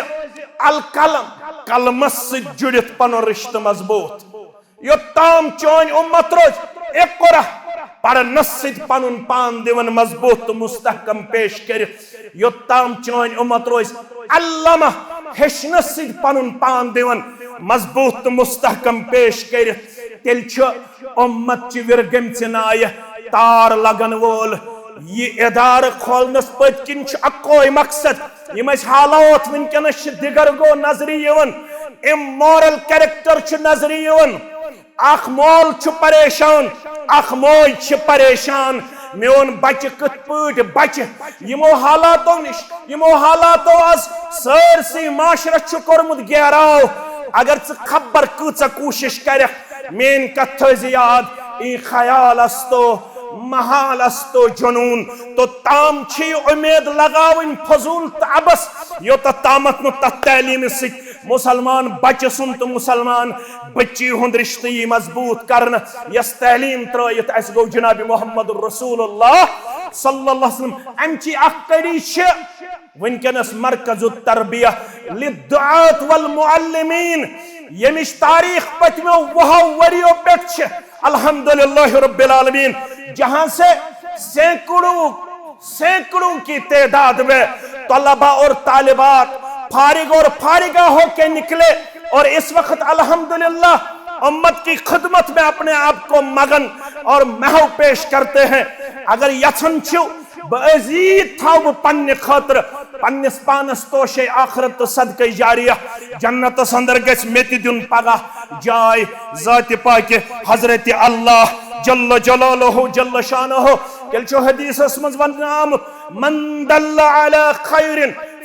القلم، قلمس سۭتۍ جُڑِتھ پنُن رشتہٕ مضبوٗط۔ یوٚتام چٲنۍ اُمت روزِ اقرا، پرنس سۭتۍ پنُن پان دِوان مضبوٗط تہٕ مستحکم پیش کٔرِتھ، یوٚتام چٲنۍ اُمت روزِ علمہ، ہیٚچھنس سۭتۍ پنُن پان دِوان مضبوٗط تہٕ مستحکم پیش کٔرِتھ، تیٚلہِ چھُ اُمت چہِ وِرگٔمژِ نایہِ تار لگن وول۔ یہِ ادارٕ کھولنس پٔتۍ کِنۍ چھُ اکوے مقصد، یِم اَسہِ حالات وٕنکیٚنَس چھِ دِگر گوٚو نظرِ یِوان، اَمہِ moral character چھُ نظرِ یِوان۔ اکھ مول چھُ پریشان، اکھ موج چھِ پریشان، میون بچہ کتھ پٲٹھۍ بچہ یمو حالاتو نش، یمو حالاتو از سٲرسٕے معاشرس چھُ کوٚرمُت گیراو۔ اگر ژٕ خبر کۭژاہ کوٗشش کرکھ، میٲنۍ کتھ تھٲیزِ یاد، این خیال استو، محال استو جنون۔ توٚتام چھِ یہِ اُمید لگاوٕنۍ فضول تہٕ عبث، یوٚتتھ تامتھ نہٕ تتھ تعلیمہِ سۭتۍ مسلمان بچہ سُنٛد تہٕ مسلمان بچی ہُنٛد رشتہٕ یی مضبوط کرنہٕ، یۄس تعلیٖم ترٲیِتھ اَسہِ گوٚو جناب محمد رسول اللہ صلی اللہ علیہ وسلم۔ اَمچی اکھ کڑی چھِ وٕنکیٚنَس مرکز التربیہ للدعاة والمعلمین، ییٚمِچ تاریخ پٔتمیو وُہو ؤریو پٮ۪ٹھ چھِ الحمدللہ رب العالمین، جہاں سے سینکڑوں سینکڑوں کی تعداد میں طلبہ اور طالبات فارغ اور فارغہ ہو کے نکلے اور اس وقت الحمدللہ امت کی خدمت میں اپنے آپ کو مگن اور محو پیش کرتے ہیں۔ اگر یژھان چھو بہٕ عزیز تھاو بہٕ پننہِ خٲطرٕ پننِس پانس توشے آخرت تہٕ صدقے جاریہ، جنتس اندر گژھِ مےٚ تہِ دیُن پگاہ جاے ذاتِ پاکہِ حضرت اللہ جل جلالہ جل شانہ۔ تیٚلہِ چھُ حدیثس منٛز وننہٕ آمُت، من دل علی خیر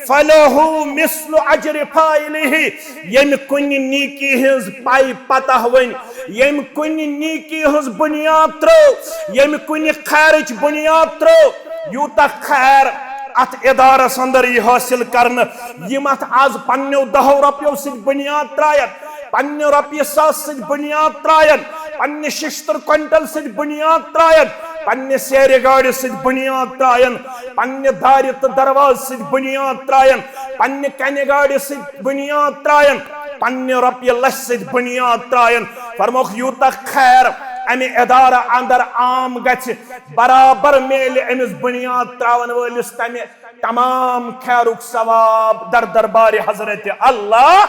فلہ مثل اجر فاعلہ۔ ییٚمہِ کُنہِ نیکی ہٕنٛز پاے پتہ ؤنۍ، ییٚمہِ کُنہِ نیکی ہٕنٛز بُنیاد ترٲو، ییٚمہِ کُنہِ خیرٕچ بُنیاد ترٲو، یوٗتاہ خیر اتھ ادارس اندر یی حٲصِل کرنہٕ، یِم اتھ از پننیو دہو رۄپیو سۭتۍ بُنیاد ترایَن، پننہِ رۄپیہِ ساس سۭتۍ بُنیاد ترایَن، پننہِ ششتٕر کوینٹل سۭتۍ بُنیاد ترایَن، پننہِ سیرِ گاڑِ سۭتۍ بُنیاد ترایَن، پننہِ دارِ تہٕ دروازٕ سۭتۍ بُنیاد ترایَن، پننہِ کنہِ گاڑِ سۭتۍ بُنیاد ترایَن، پننہِ رۄپیہِ لچھ سۭتۍ بُنیاد ترایَن۔ فرموکھ، یوٗتاہ خیر امہِ ادارٕ اندر عام گژھِ، برابر میلہِ أمِس بُنیاد تراون وٲلِس تمہِ تمام خیرُک ثواب در دربارِ حضرت اللہ۔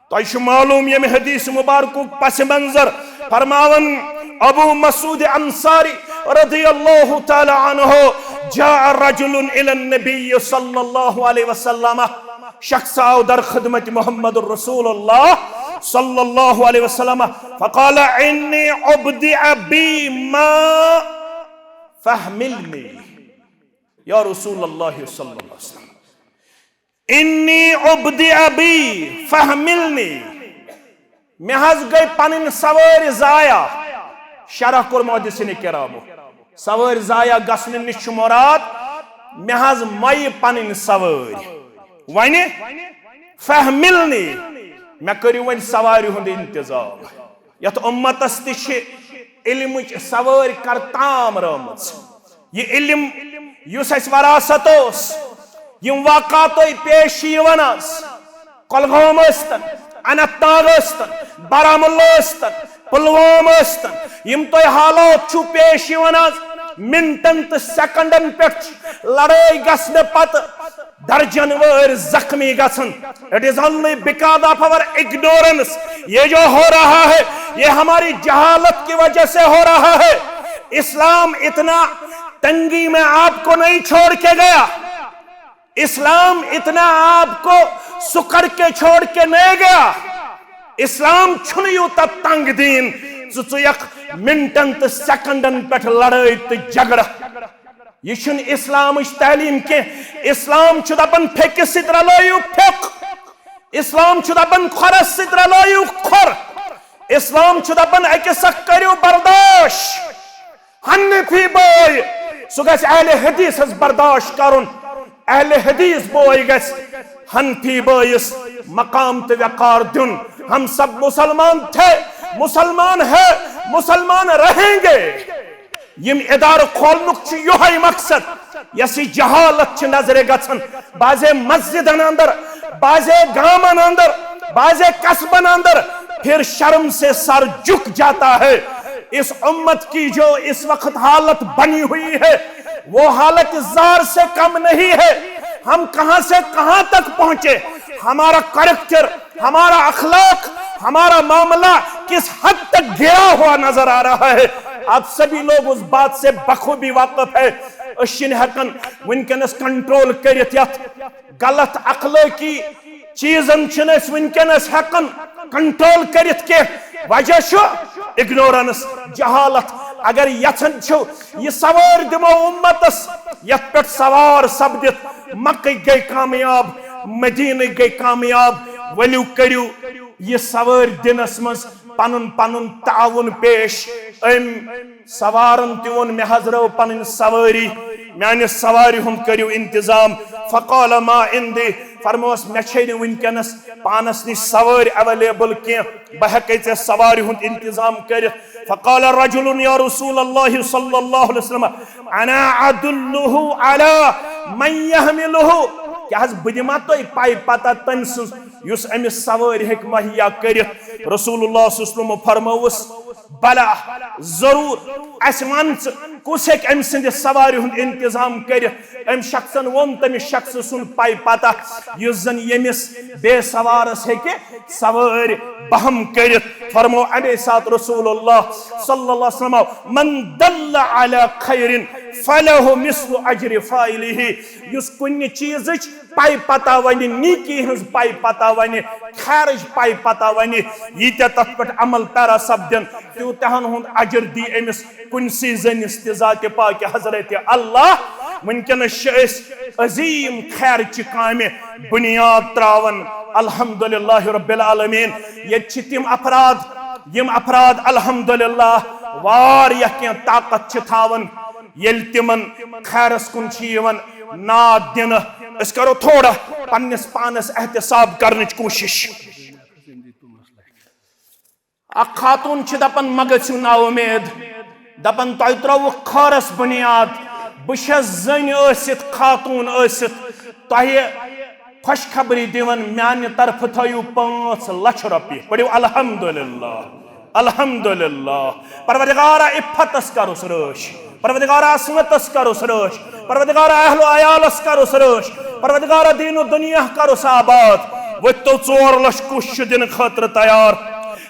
تۄہہِ چھُ معلوم ییٚمہِ حدیث مبارکُک پس منظر فرماون ابو مسعود انصاری رضی اللہ تعالی عنہ، جاء رجل الى النبی صلی اللہ علیہ وسلم، شخص آو در خدمت محمد رسول اللہ صلی اللہ علیہ وسلم، فقال انی ابدع بی ما فاحملنی۔ یا رسول اللہ صلی اللہ علیہ وسلم، انی ابدع بی فاحملنی۔ مےٚ حظ گٔے پنٕنۍ سوٲرۍ ضایع۔ شرح کوٚر محدثین کرامو، سوٲرۍ ضایع گژھنہٕ نِش چھُ مراد، مےٚ حظ مۄیہِ پنٕنۍ سوٲرۍ۔ وۄنہِ فاحملنی، مےٚ کٔرِو وۄنۍ سوارِ ہُنٛد انتظام۔ یتھ امتس تہِ چھِ علمٕچ سوٲرۍ کرتام رٲمٕژ۔ یہِ علم یُس اَسہِ وراثت اوس، یِم واقعہ تۄہہِ پیش چھِ یِوان آز، کۄلگام ٲسۍتن، اننت ناگ ٲسۍتن، بارہمولہ ٲسۍتن، پلوام ٲسۍتن، یِم تۄہہِ حالات چھِو پیش یِوان آز، منٹن تہٕ سیکنڈن پٮ۪ٹھ چھِ لڑٲے گژھنہٕ پتہٕ درجن وٲرۍ زخمی گژھان۔ It is only because of our ignorance۔ یہ جو ہو رہا ہے، یہ ہماری جہالت کی وجہ سے ہو رہا ہے۔ اسلام اتنا تنگی میں آپ کو نہیں چھوڑ کے گیا، اسلام اتنا آپ کو سکڑ کے چھوڑ کے نہیں گیا۔ اسلام چھُنہٕ یوٗتاہ تنگ دیٖن زِ ژٕ یکھ منٹن تہٕ سیکنڈن پٮ۪ٹھ لڑٲے تہٕ جھگڑٕ۔ یہِ چھُنہٕ اسلامٕچ تعلیٖم کینٛہہ۔ اسلام چھُ دپان، پھیٚکہِ سۭتۍ رلٲیِو پھیٚک۔ اسلام چھُ دپان، کھۄرس سۭتۍ رلٲیِو کھۄر۔ اسلام چھُ دپان، أکِس اکھ کٔرِو برداش۔ حنفی بٲے، سُہ گژھِ اہل حدیثس برداش کرُن۔ اہل حدیث بوے گژھِ حنفی بٲیِس مقام تہٕ وقار دیُن۔ ہم سب مسلمان تھے، مسلمان ہے، مسلمان رہیں گے۔ یِم ادارٕ کھولنُک چھُ یِہوٚے مقصد، یۄس یہِ جہالت چھِ نظرِ گژھان۔ بعضے مسجدن اندر، بعضے گامن اندر، بعضے قصبن اندر پھر شرم سے سر جھک جاتا ہے۔ اس امت کی جو اس وقت حالت بنی ہوئی ہے، وہ حالت زار سے کم نہیں ہے۔ ہم کہاں سے کہاں تک پہنچے، ہمارا کریکٹر، ہمارا اخلاق، ہمارا معاملہ کس حد تک گرا ہوا نظر آ رہا ہے، آپ سبھی لوگ اس بات سے بخوبی واقف ہے۔ أسۍ چھِنہٕ ہٮ۪کان وٕنکیٚنس کنٹرول کٔرِتھ یتھ غلط اخلٲقی چیٖزن چھِنہٕ أسۍ وٕنکیٚنس ہٮ۪کان کنٹرول کٔرِتھ کینٛہہ۔ وجہ چھُ اگنورنس، جہالت۔ اگر یژھان چھِو، یہِ سوٲرۍ دِمو اُمتس، یتھ پٮ۪ٹھ سوار سپدِتھ مکٕکۍ گٔے کامیاب، مدیٖنٕکۍ گٔے کامیاب۔ ؤلِو کٔرِو یہِ سوٲرۍ دِنس منٛز پنُن پنُن تعاوُن پیش۔ أمۍ سوارن تہِ ووٚن، مےٚ حض رٲو پنٕنۍ سوٲری، میانہِ سوارِ ہُنٛد کٔرِو انتظام۔ فقال ما عندي، فرموس، مےٚ چھے نہٕ وٕنکیٚنس پانس نِش سوٲرۍ اویلیبل کینٛہہ، بہٕ ہیٚکے ژےٚ سوارِ ہُنٛد انتظام کٔرِتھ۔ فقال رجل یا رسول اللہ صلی اللہ علیہ وسلم، انا ادلہ علی من یحملہ، کیٛاہ حض بہٕ دِما تۄہہِ پاے پتہ تٔمۍ سٕنٛز یُس أمِس سوٲرۍ ہیٚکہِ مہیا کٔرِتھ؟ رسول اللہ صلی اللہ علیہ وسلم فرمٲوُس، بلا، ضروٗر، اَسہِ وَن ژٕ کُس ہیٚکہِ أمۍ سٕنٛدِ سوارِ ہُنٛد انتظام کٔرِتھ؟ أمۍ شخصن ووٚن تٔمِس شخصہٕ سُنٛد پاے پتہ یُس زن ییٚمِس بے سوارس ہیٚکہِ سوٲرۍ بہم کٔرِتھ۔ فرمو اَمے ساتہٕ رسول اللہ صلی اللہ علیہ وسلم، من دل علی خیر فلہ مثل اجر فاعلہ، یُس کُنہِ چیٖزٕچ پاے پتہ ونہِ، نیکی ہٕنٛز پاے پتہ ونہِ، خیرٕچ پاے پتہ ونہِ، ییٖتیٛاہ تتھ پٮ۪ٹھ عمل پیرا سپدن، تیوٗتاہن ہُنٛد اجر دی أمِس کُنسٕے زٔنِس تہِ ذاتِ پاکہِ حضرت اللہ۔ وٕنکیٚنس چھِ أسۍ عظیٖم خیرچہِ کامہِ بُنیاد تراوان، الحمدللہ رب العالمین۔ ییٚتہِ چھِ تِم افراد، یِم افراد الحمدللہ واریاہ کینٛہہ طاقت چھِ تھاوان، ییٚلہِ تِمن خیرس کُن چھِ یِوان ناد دِنہٕ۔ أسۍ کرو تھوڑا پننِس پانس احتساب کرنٕچ کوٗشش۔ اکھ خاتون چھِ دپان، مہ گٔژھِو نا اُمید، دپان، تۄہہِ ترٲوُکھ خٲرس بُنیاد، بہٕ چھَس زٔنۍ ٲسِتھ، خاتون ٲسِتھ، تۄہہِ خوشخبری دِوان، میانہِ طرفہٕ تھٲیِو پانٛژھ لچھ رۄپیہِ۔ پٔرِو الحمدللہ، الحمدللہ۔ پروردگارا، عفتس کرُس رٲچھ، پروردگارا، عصمتس کرُس رٲچھ، پروردگارا، اہل و عیالس کرُس رٲچھ، پروردگارا، دین و دنیا کرُس آباد۔ وۄنۍ تو ژور لچھ کُس چھُ دِنہٕ خٲطرٕ تیار؟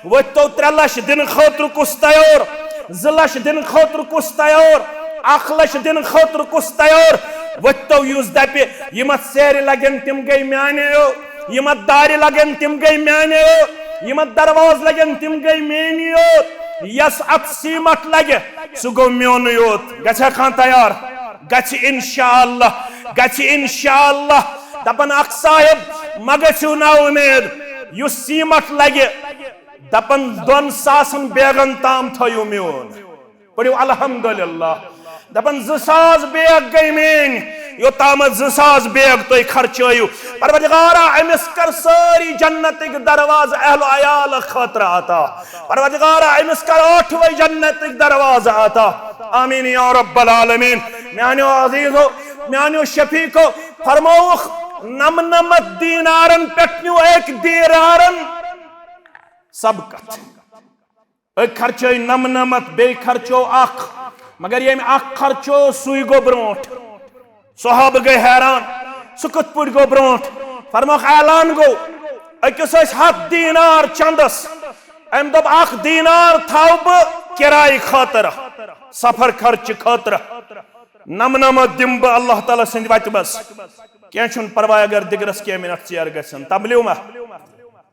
وۄنۍ تو ترٛےٚ لچھ دِنہٕ خٲطرٕ کُس تیار؟ زٕ لچھ دِنہٕ خٲطرٕ کُس تیار؟ اکھ لچھ دِنہٕ خٲطرٕ کُس تیار؟ وۄنۍ تو یُس دپہِ، یِم اتھ سیرِ لگن تِم گٔے میانیو، یِم اتھ دارِ لگن تِم گٔے میانیو، یِم اتھ دروازٕ لگن تِم گٔے میٲنیو، یس اتھ سیمٹ لگہِ سُہ گوٚو میونُے یوت۔ گژھِ ہا کانٛہہ تیار؟ گژھِ انشاءاللہ، گژھِ انشاءاللہ۔ دپان اکھ صاحب، مہ گژھِو نا اُمید، یُس سیمٹ لگہِ، دپان دۄن ساسن بیگن تام تھٲیِو میون۔ پٔرِو الحمدللہ۔ دپان زٕ ساس بیگ گٔے میٲنۍ، یوٚتامتھ زٕ ساس بیگ تُہۍ خرچٲیِو۔ پروردگارا، أمِس کر سٲری جنتٕکۍ دروازٕ اہل و عیال خٲطرٕ عطا۔ پروردگارا، أمِس کر ٲٹھوَے جنتٕکۍ دروازٕ عطا۔ آمین یا رب العالمین۔ میانیو عزیزو، میانیو شفیقو، فرمووُکھ، نمنمتھ دینارن پٮ۪ٹھ نیو أکۍ دیٖنارن سبقت۔ أکۍ خرچٲے نمنمتھ، بیٚیہِ خرچو اکھ، مگر ییٚمۍ اکھ خرچو سُے گوٚو برونٛٹھ۔ صحابہٕ گٔے حیران، سُہ کِتھ پٲٹھۍ گوٚو برونٛٹھ؟ فرموکھ، اعلان گوٚو، أکِس ٲسۍ ہتھ دینار چندس، أمۍ دوٚپ، اکھ دینار تھاوٕ بہٕ کرایہِ خٲطرٕ، سفر خرچہٕ خٲطرٕ، نمنمتھ دِمہٕ بہٕ اللہ تعالیٰ سٕنٛدِ وتہِ منٛز۔ کینٛہہ چھُنہٕ پرواے اگر دِگرس کینٛہہ منٹ ژیر گژھن۔ تبلیغ ما؟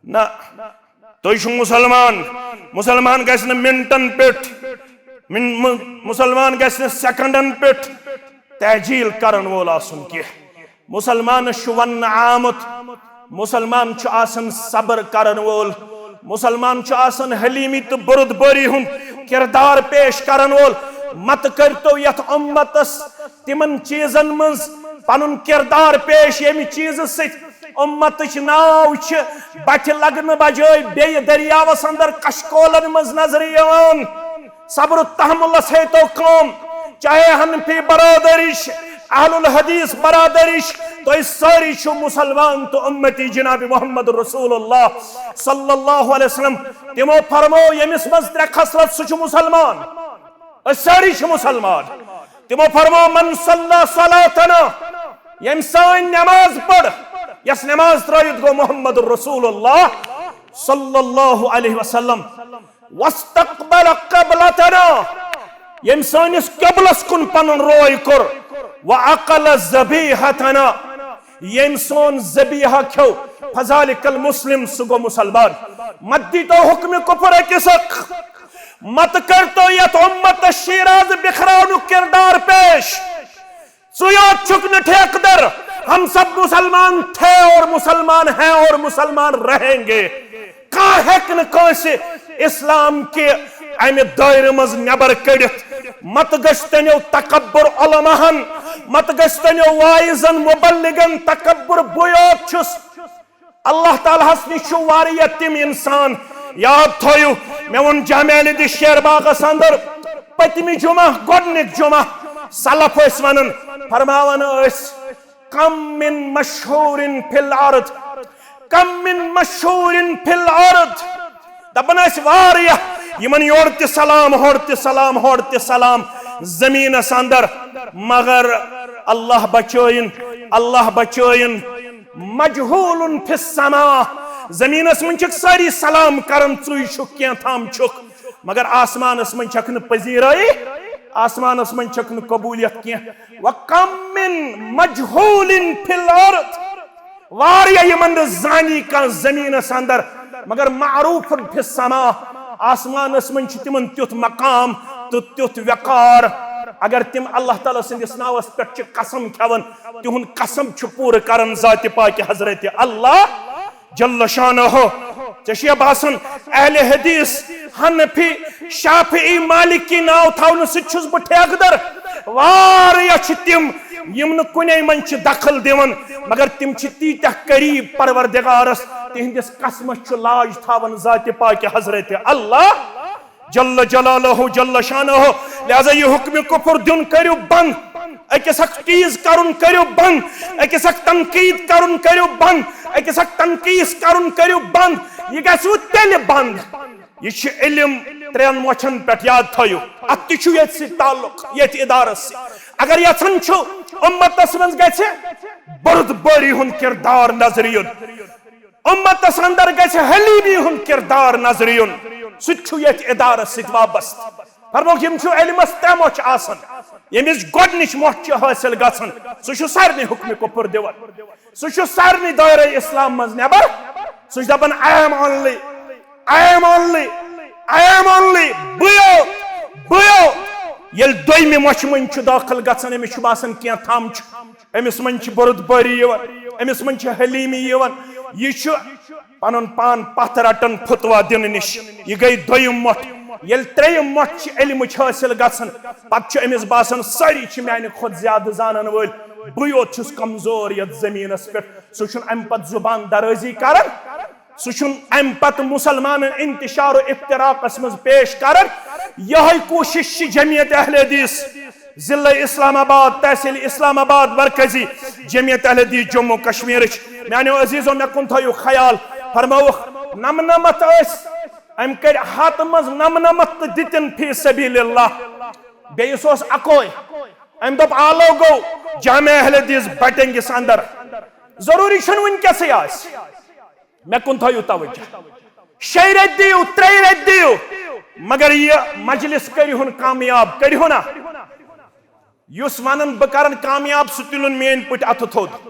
نہ۔ تُہۍ چھِو مُسلمان۔ مُسلمان گژھِ نہٕ منٹن پٮ۪ٹھ، من-، مُ-، مُسلمان گژھِ نہٕ سیکنڈن پٮ۪ٹھ تحجیل کرن وول آسُن کینٛہہ۔ مُسلمانس چھُ وننہٕ آمُت، مُسلمان چھُ آسان صبر کرن وول، مُسلمان چھُ آسان حلیمی تہٕ بُردبٲری ہُنٛد کردار پیش کرن وول۔ مت کٔرتو یتھ اُمتس تِمن چیٖزن منٛز پنُن کردار پیش، ییٚمہِ چیٖزٕ سۭتۍ اُمتٕچ ناو چھِ بٹھِ لگنہٕ بجٲے بیٚیہِ دٔریاوس اندر کشکولن منٛز نظرِ یِوان۔ صبر و تحملس ہے تو کٲم، چاہے حنفی برادری چھِ، اہل الحدیث برادری چھِ، تُہۍ سٲری چھِو مُسلمان تہٕ اُمتی جناب محمد رسول اللہ صلی اللہ علیہ وسلم۔ تِمو فرمو، ییٚمِس منٛز ترٛےٚ خصلت، سُہ چھُ مُسلمان۔ أسۍ سٲری چھِ مُسلمان۔ تِمو فرمو، من صلی صلاتنا، ییٚمۍ سٲنۍ نماز پٔر، یۄس نماز ترٲوِتھ گوٚو محمد رسول اللہ صلی اللہ علیہ وسلم، واستقبل قبلتنا، ییٚمۍ سٲنِس قبلس کُن پنُن روے کوٚر، واکل ذبیحتنا، ییٚمۍ سون ذبیحہ کھیوٚو، فذلک المسلم، سُہ گوٚو مُسلمان۔ مت دیٖتو حکمِ کفر أکِس اکھ۔ مت کٔرتو یتھ اُمتس شیراز بکھراونُک کردار پیش۔ ژٕ یوت چھُکھ نہٕ ٹھیکہٕ در، ہم سب مسلمان تھے اور مسلمان ہیں اور مسلمان رہیں گے۔ کانٛہہ ہیٚکہِ نہٕ کٲنٛسہِ اسلام کہِ امہِ دٲیرٕ منٛز نٮ۪بر کٔڑِتھ۔ مت گژھِ تنیو تکبر علماہن، مت گژھِ تنیو واعظن مبلغن تکبر۔ بہٕ یوت چھُس۔ اللہ تعالیٰ ہس نِش چھُ واریاہ تِم انسان۔ یاد تھٲیِو، مےٚ ووٚن جامع علی دِ شیر باغس اندر، پٔتمہِ جمعہ، گۄڈنیُک جمعہ، سلف ٲسۍ ونان، فرماوان ٲسۍ، کم من مشہور فی الارض، کم من مشہور فی الارض۔ دپان ٲسۍ واریاہ، یِمن یورٕ تہِ سلام، ہورٕ تہِ سلام، ہورٕ تہِ سلام زٔمیٖنس اندر، مگر اللہ بچٲیِن، اللہ بچٲیِن، مجہول فی السماء۔ زٔمیٖنس منٛز چھِکھ سٲری سلام کران، ژٕے چھُکھ، کینٛہہ تام چھُکھ، مگر آسمانس منٛز چھکھ نہٕ پذیرٲیی، آسمانس منٛز چھکھ نہٕ قبولیت کینٛہہ۔ وکم من مجہول فی الارض، واریاہ یِمن نہٕ زانی کانٛہہ زٔمیٖنس اندر، مگر معروف فی السماء، آسمانس منٛز چھُ تِمن تیُتھ مقام تہٕ تیُتھ وقار۔ اگر تِم اللہ تعالیٰ سٕنٛدِس ناوس پٮ۪ٹھ چھِ قسم کھٮ۪وان، تِہُنٛد قسم چھُ پوٗرٕ کران ذاتِ پاکِ حضرت اللہ جل شانہ۔ ژےٚ چھُیا باسان اہل حدیث، حنفی، شافعی، مالکی ناو تھاونہٕ سۭتۍ چھُس بہٕ ٹھیکہٕ در؟ واریاہ چھِ تِم یِم نہٕ کُنے منٛز چھِ دخل دِوان، مگر تِم چھِ تیٖتیٛاہ قریب پروردگارس، تِہنٛدِس قسمس چھُ لاج تھاوان ذاتِ پاکِ حضرت اللہ جل جلالہ جل شانہ۔ لہذا یہِ حکمِ کفر دیُن کٔرِو بند، أکِس اکھ چیٖز کرُن کٔرِو بند، أکِس اکھ تنقید کرُن کٔرِو بند، أکِس اکھ تنقیٖص کرُن کٔرِو بند۔ یہِ گژھِ وۄنۍ تیٚلہِ بند۔ یہِ چھُ علم ترٛٮ۪ن مۄچھن پٮ۪ٹھ، یاد تھٲیِو، اتھ تہِ چھُ ییٚتہِ سۭتۍ تعلق، ییٚتہِ ادارس سۭتۍ۔ اگر یژھان چھُ امتس منٛز گژھِ بردبٲری ہُنٛد کردار نظرِ یُن، امتس اندر گژھِ حلیمی ہُنٛد کردار نظرِ یُن، سُہ تہِ چھُ ییٚتہِ ادارس سۭتۍ وابستہٕ۔ فرموکھ، یِم چھِ علمس ترٛےٚ مۄچھ آسان، ییٚمِچ گۄڈٕنِچ مۄچھ چھِ حٲصِل گژھان، سُہ چھُ سارنٕے حکمِ کفر دِوان، سُہ چھُ سارنٕے دٲیرَے اسلام منٛز نٮ۪بر۔ سُہ چھُ دَپان، "I am only, I am only, I am only، بٕے یوت، بٕے یوت۔" ییٚلہِ دوٚیمہِ مۄچھِ منٛز چھُ دٲخل گژھان، أمِس چھُ باسان کینٛہہ تھام چھُ، أمِس منٛز چھِ بُرد بٲری یِوان، أمِس منٛز چھِ حلیٖمی یِوان۔ یہِ چھُ پنُن پان پتھ رٹان فتویٰ دِنہٕ نِش۔ یہِ گٔے دوٚیِم مۄٹھ۔ ییٚلہِ ترٛیٚیِم مۄٹھ چھِ علمٕچ حٲصِل گژھان، پتہٕ چھُ أمِس باسان، سٲری چھِ میانہِ کھۄتہٕ زیادٕ زانن وٲلۍ، بٕے یوت چھُس کمزور یتھ زٔمیٖنس پٮ۪ٹھ۔ سُہ چھُنہٕ امہِ پتہٕ زُبان درٲزی کران، سُہ چھُنہٕ امہِ پتہٕ مُسلمانن انتشار و افتراقس منٛز پیش کران۔ یِہوٚے کوٗشش چھِ جمعیت اہل حدیث ضلع اسلام آباد، تحصیل اسلام آباد مرکزی جمعیت اہل حدیث جموں کشمیرٕچ۔ میانیو عزیزو، مےٚ کُن تھٲیِو خیال۔ فرمٲوُکھ، نمنمتھ ٲسۍ، أمۍ کٔرۍ ہتہٕ منٛز نمنمتھ تہٕ دِتِن فی سبیل اللہ۔ بیٚیِس اوس اکوے۔ أمۍ دوٚپ، آلو گوٚو جامع اہل حدیث بٹنگس اندر۔ ضروٗری چھُنہٕ وٕنکیٚسٕے آسہِ۔ مےٚ کُن تھٲیِو توجہ۔ شیٚیہِ رٮ۪تۍ دِیِو، ترٛیٚیہِ رٮ۪تۍ دِیِو، مگر یہِ مجلس کٔرِہُن کامیاب، کٔرِہُن نا۔ یُس ونان بہٕ کرن کامیاب، سُہ تُلُن میٲنۍ پٲٹھۍ اتھٕ تھوٚد۔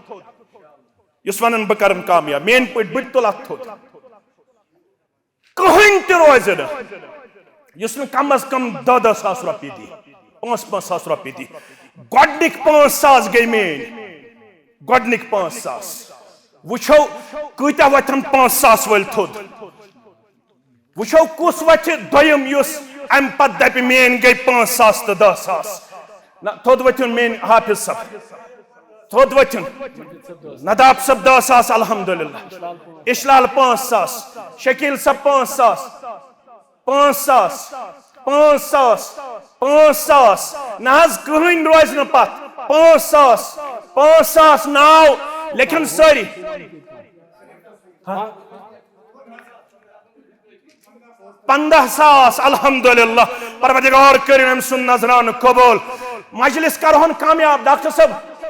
یُس ونان بہٕ کرن کامیاب، میٲنۍ پٲٹھۍ، بہٕ تہِ تُلہٕ اتھٕ تھوٚد۔ کٕہٕنۍ تہِ روزِ نہٕ، یُس نہٕ کم از کم دَہ دَہ ساس رۄپیہِ دی، پانٛژھ پانٛژھ ساس رۄپیہِ دی۔ گۄڈٕنِکۍ پانٛژھ ساس گٔے میٲنۍ، گۄڈٕنِکۍ پانٛژھ ساس۔ وٕچھو کۭتیٛاہ وۄتھن پانٛژھ ساس وٲلۍ تھوٚد۔ وٕچھو کُس وۄتھِ دوٚیِم، یُس امہِ پتہٕ دپہِ، میٲنۍ گٔے پانٛژھ ساس تہٕ دَہ ساس۔ نہ، تھوٚد ؤتھِن میٲنۍ حافظ صٲب، تھوٚد ؤتھِن۔ نداب صٲب دَہ ساس، الحمدللہ۔ اشلال پانٛژھ ساس، شکیل صٲب پانٛژھ ساس، پانٛژھ ساس، پانٛژھ ساس، پانٛژھ ساس۔ نہ حظ، کٕہٕنۍ روزِ نہٕ پتھ۔ پانٛژھ ساس، پانٛژھ ساس ناو لیکھن سٲری۔ پنٛداہ ساس، الحمدللہ۔ پروردگار کٔرِن أمۍ سُنٛد نذرانہٕ قبول۔ مجلس کرہون کامیاب۔ ڈاکٹر صٲب،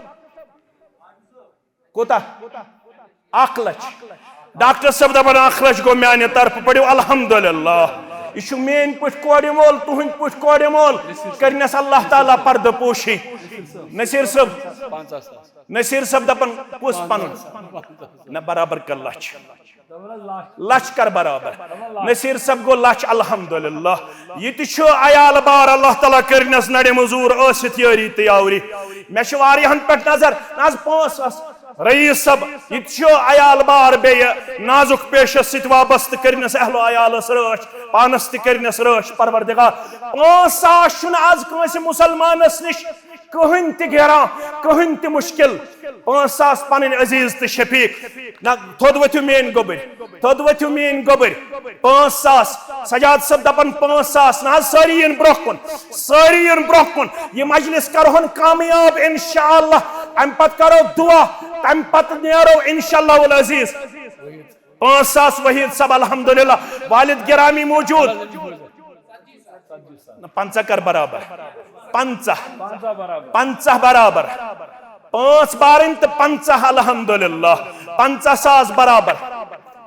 کوٗتاہ؟ اکھ لچھ۔ ڈاکٹر صٲب دپان، اکھ لچھ گوٚو میانہِ طرفہٕ، پٔرِو الحمدللہ۔ یہِ چھُ میٲنۍ پٲٹھۍ کورِ مول، تُہٕنٛدۍ پٲٹھۍ کورِ مول، کٔرِنَس اللہ تعالیٰ پردٕ پوشی۔ نصیر صٲب، نصیر صٲب دپان، کُس پنُن؟ نہ، برابر کٔر لچھ۔ لچھ کر برابر۔ نصیر صٲب گوٚو لچھ، الحمدللہ۔ یہِ تہِ چھُ عیال بار، اللہ تعالیٰ کٔرنس نڑِ مزور ٲسِتھ یٲری تہٕ یاوری۔ مےٚ چھِ واریاہن پٮ۪ٹھ نظر، نہ حظ پانٛژھ ساس۔ رئیس صٲب، یہِ تہِ چھُ عیال بار بیٚیہِ نازُک پیشس سۭتۍ وابستہٕ، کٔرنس اہل و عیالس رٲچھ، پانس تہِ کٔرنس رٲچھ پروردگار۔ پانٛژھ ساس چھُنہٕ از کٲنٛسہِ مسلمانس نِش کٕہٕنۍ تہِ گیران، کٕہٕنۍ تہِ مُشکِل۔ پانٛژھ ساس پنٕنۍ عزیز تہٕ شفیق۔ نہ، تھوٚد ؤتھِو میٲنۍ گوٚبٕرۍ، تھوٚد ؤتھِو میٲنۍ گوٚبٕرۍ۔ پانٛژھ ساس۔ سجاد صٲب دپان پانٛژھ ساس۔ نہ حظ، سٲری یِن برونٛہہ کُن، سٲری یِن برونٛہہ کُن۔ یہِ مجلس کرہون کامیاب انشاءاللہ۔ امہِ پتہٕ کرو دعا، تمہِ پتہٕ نیرو انشاءاللہ العزیز۔ پانٛژھ ساس وحید صٲب، الحمدللہ۔ والد گرامی موجود۔ نہ، پنٛژاہ کر برابر۔ پنٛژاہ۔ پنٛژاہ برابر۔ پنٛژاہ برابر۔ پانٛژھ بارٕنۍ تہٕ پنٛژاہ، الحمدللہ۔ پنٛژاہ ساس برابر۔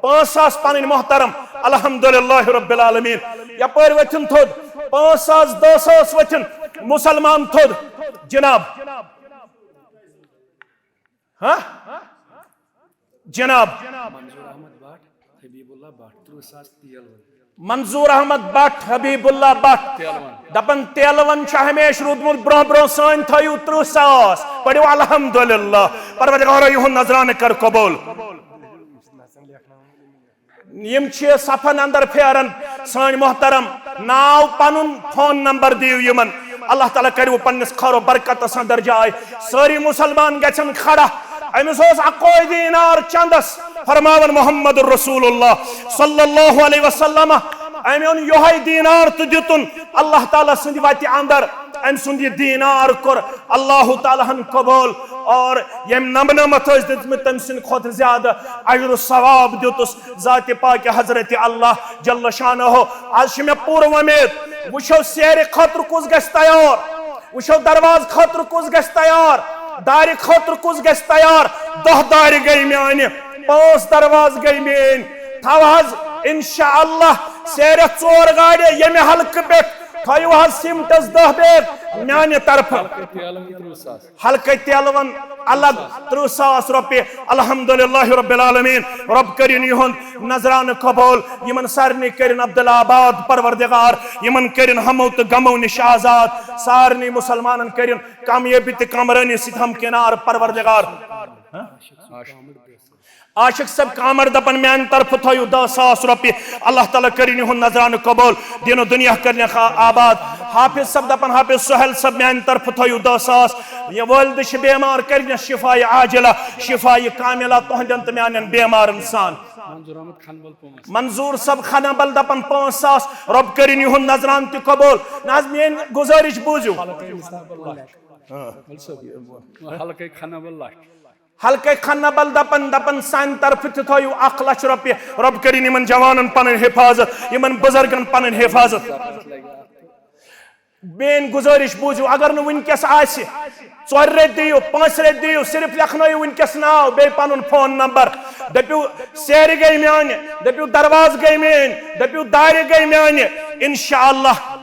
پانٛژھ ساس پنٕنۍ محترم، الحمدللہ رب العالمین۔ یپٲرۍ ؤتھِن تھوٚد۔ پانٛژھ ساس، دَہ ساس ؤتھِن مسلمان تھوٚد۔ جناب۔ ہاں؟ جناب۔ منظور احمد بٹ، حبیب اللہ بٹ، ترٕٛہ ساس تیل وٲلۍ۔ منظور احمد بٹ، حبیب اللہ بٹ۔ تیلون۔ دپان تیلون چھُ ہمیشہِ روٗدمُت برونٛہہ برونٛہہ، سٲنۍ تھٲیِو ترٕٛہ ساس۔ پٔرِو الحمدللہ۔ پروردگارا، یِہُنٛد نذرانہٕ کر قبول۔ یِم چھِ صفن اندر پھیران۔ سٲنۍ محترم، ناو، پنُن فون نمبر دِیِو یِمن۔ اللہ تعالیٰ کٔرِو پننِس خٲر و برکتس اندر جاے۔ سٲری مسلمان گژھن کھڑا۔ أمِس اوس اکوے دینار چندس، فرماوان محمد رسول اللہ صلی اللہ علیہ وسلم، أمۍ اوٚن یِہوٚے دینار تہٕ دیُتُن اللہ تعالیٰ سٕنٛدِ وتہِ اندر۔ أمۍ سُنٛد یہِ دینار کوٚر اللہ تعالیٰ ہن قبول، اور ییٚمۍ نمنمتھ ٲسۍ دِژمٕتۍ، تٔمۍ سٕنٛدِ کھۄتہٕ زیادٕ اجر و ثواب دیُتُس ذاتِ پاکِ حضرت اللہ جل شانہ۔ از چھِ مےٚ پوٗرٕ وۄمید، وٕچھو سیرِ خٲطرٕ کُس گژھِ تیار، وٕچھو دروازٕ خٲطرٕ کُس گژھِ تیار، دارِ خٲطرٕ کُس گژھِ تیار۔ دَہ دارِ گٔے میانہِ، پانٛژھ دروازٕ گٔے میٲنۍ۔ تھاو حظ انشاءاللہ سیرِ ژور گاڑِ ییٚمہِ حلقہٕ پٮ۪ٹھ، تھٲیِو حظ سیمٹس دَہ بیگ میانہِ طرفہٕ۔ حلقہٕ تیلون الگ ترٕٛہ ساس رۄپیہِ۔ الحمدللہ رب العالمین۔ رب کٔرِن یِہُنٛد نذرانہٕ قبول۔ یِمن سارنٕے کٔرِن عبدالآباد پروردگار۔ یِمن کٔرِن ہمو تہٕ غمو نِش آزاد۔ سارنٕے مسلمانن کٔرِن کامیٲبی تہٕ کامرٲنی سۭتۍ ہمکنار پروردگار۔ عاشق صٲب کامر دپان، میانہِ طرفہٕ تھٲیِو دَہ ساس رۄپیہِ۔ اللہ تعالیٰ کٔرِن یِہُنٛد نذرانہٕ قبول۔ دین و دنیا کٔرنَکھ آباد۔ حافظ صٲب دپان، حافظ سہیل صٲب، میانہِ طرفہٕ تھٲیِو دَہ ساس۔ یہِ والدٕ چھِ بیمار، کٔرنَس شفایہِ عاجلہ، شفایہِ کاملہ تُہنٛدٮ۪ن تہٕ میانٮ۪ن بیمارن سان۔ منظور احمد کھنبل پانٛژھ۔ منظور صٲب کھنبل دپان پانٛژھ ساس۔ رۄب کٔرِن یِہُنٛد نذرانہٕ تہِ قبول۔ نہ حظ، میٲنۍ گُزٲرِش بوٗزِو۔ حلقے کھنبل لچھ۔ حلقے کھنبل دپان، دپان، سانہِ طرفہٕ تہِ تھٲیِو اکھ لچھ رۄپیہِ۔ رۄب کٔرِن یِمن جوانن پنٕنۍ حفاظت، یِمن بُزرگن پنٕنۍ حفاظت۔ میٲنۍ گُزٲرِش بوٗزِو، اگر نہٕ وٕنکیٚس آسہِ، ژورِ رٮ۪تۍ دِیِو، پانٛژِ رٮ۪تۍ دِیِو، صرف لیکھنٲیِو وٕنکیٚس ناو، بیٚیہِ پنُن فون نمبر۔ دٔپِو، سیرِ گٔے میانہِ، دٔپِو، دروازٕ گٔے میٲنۍ، دٔپِو، دارِ گٔے میانہِ۔ انشاءاللہ۔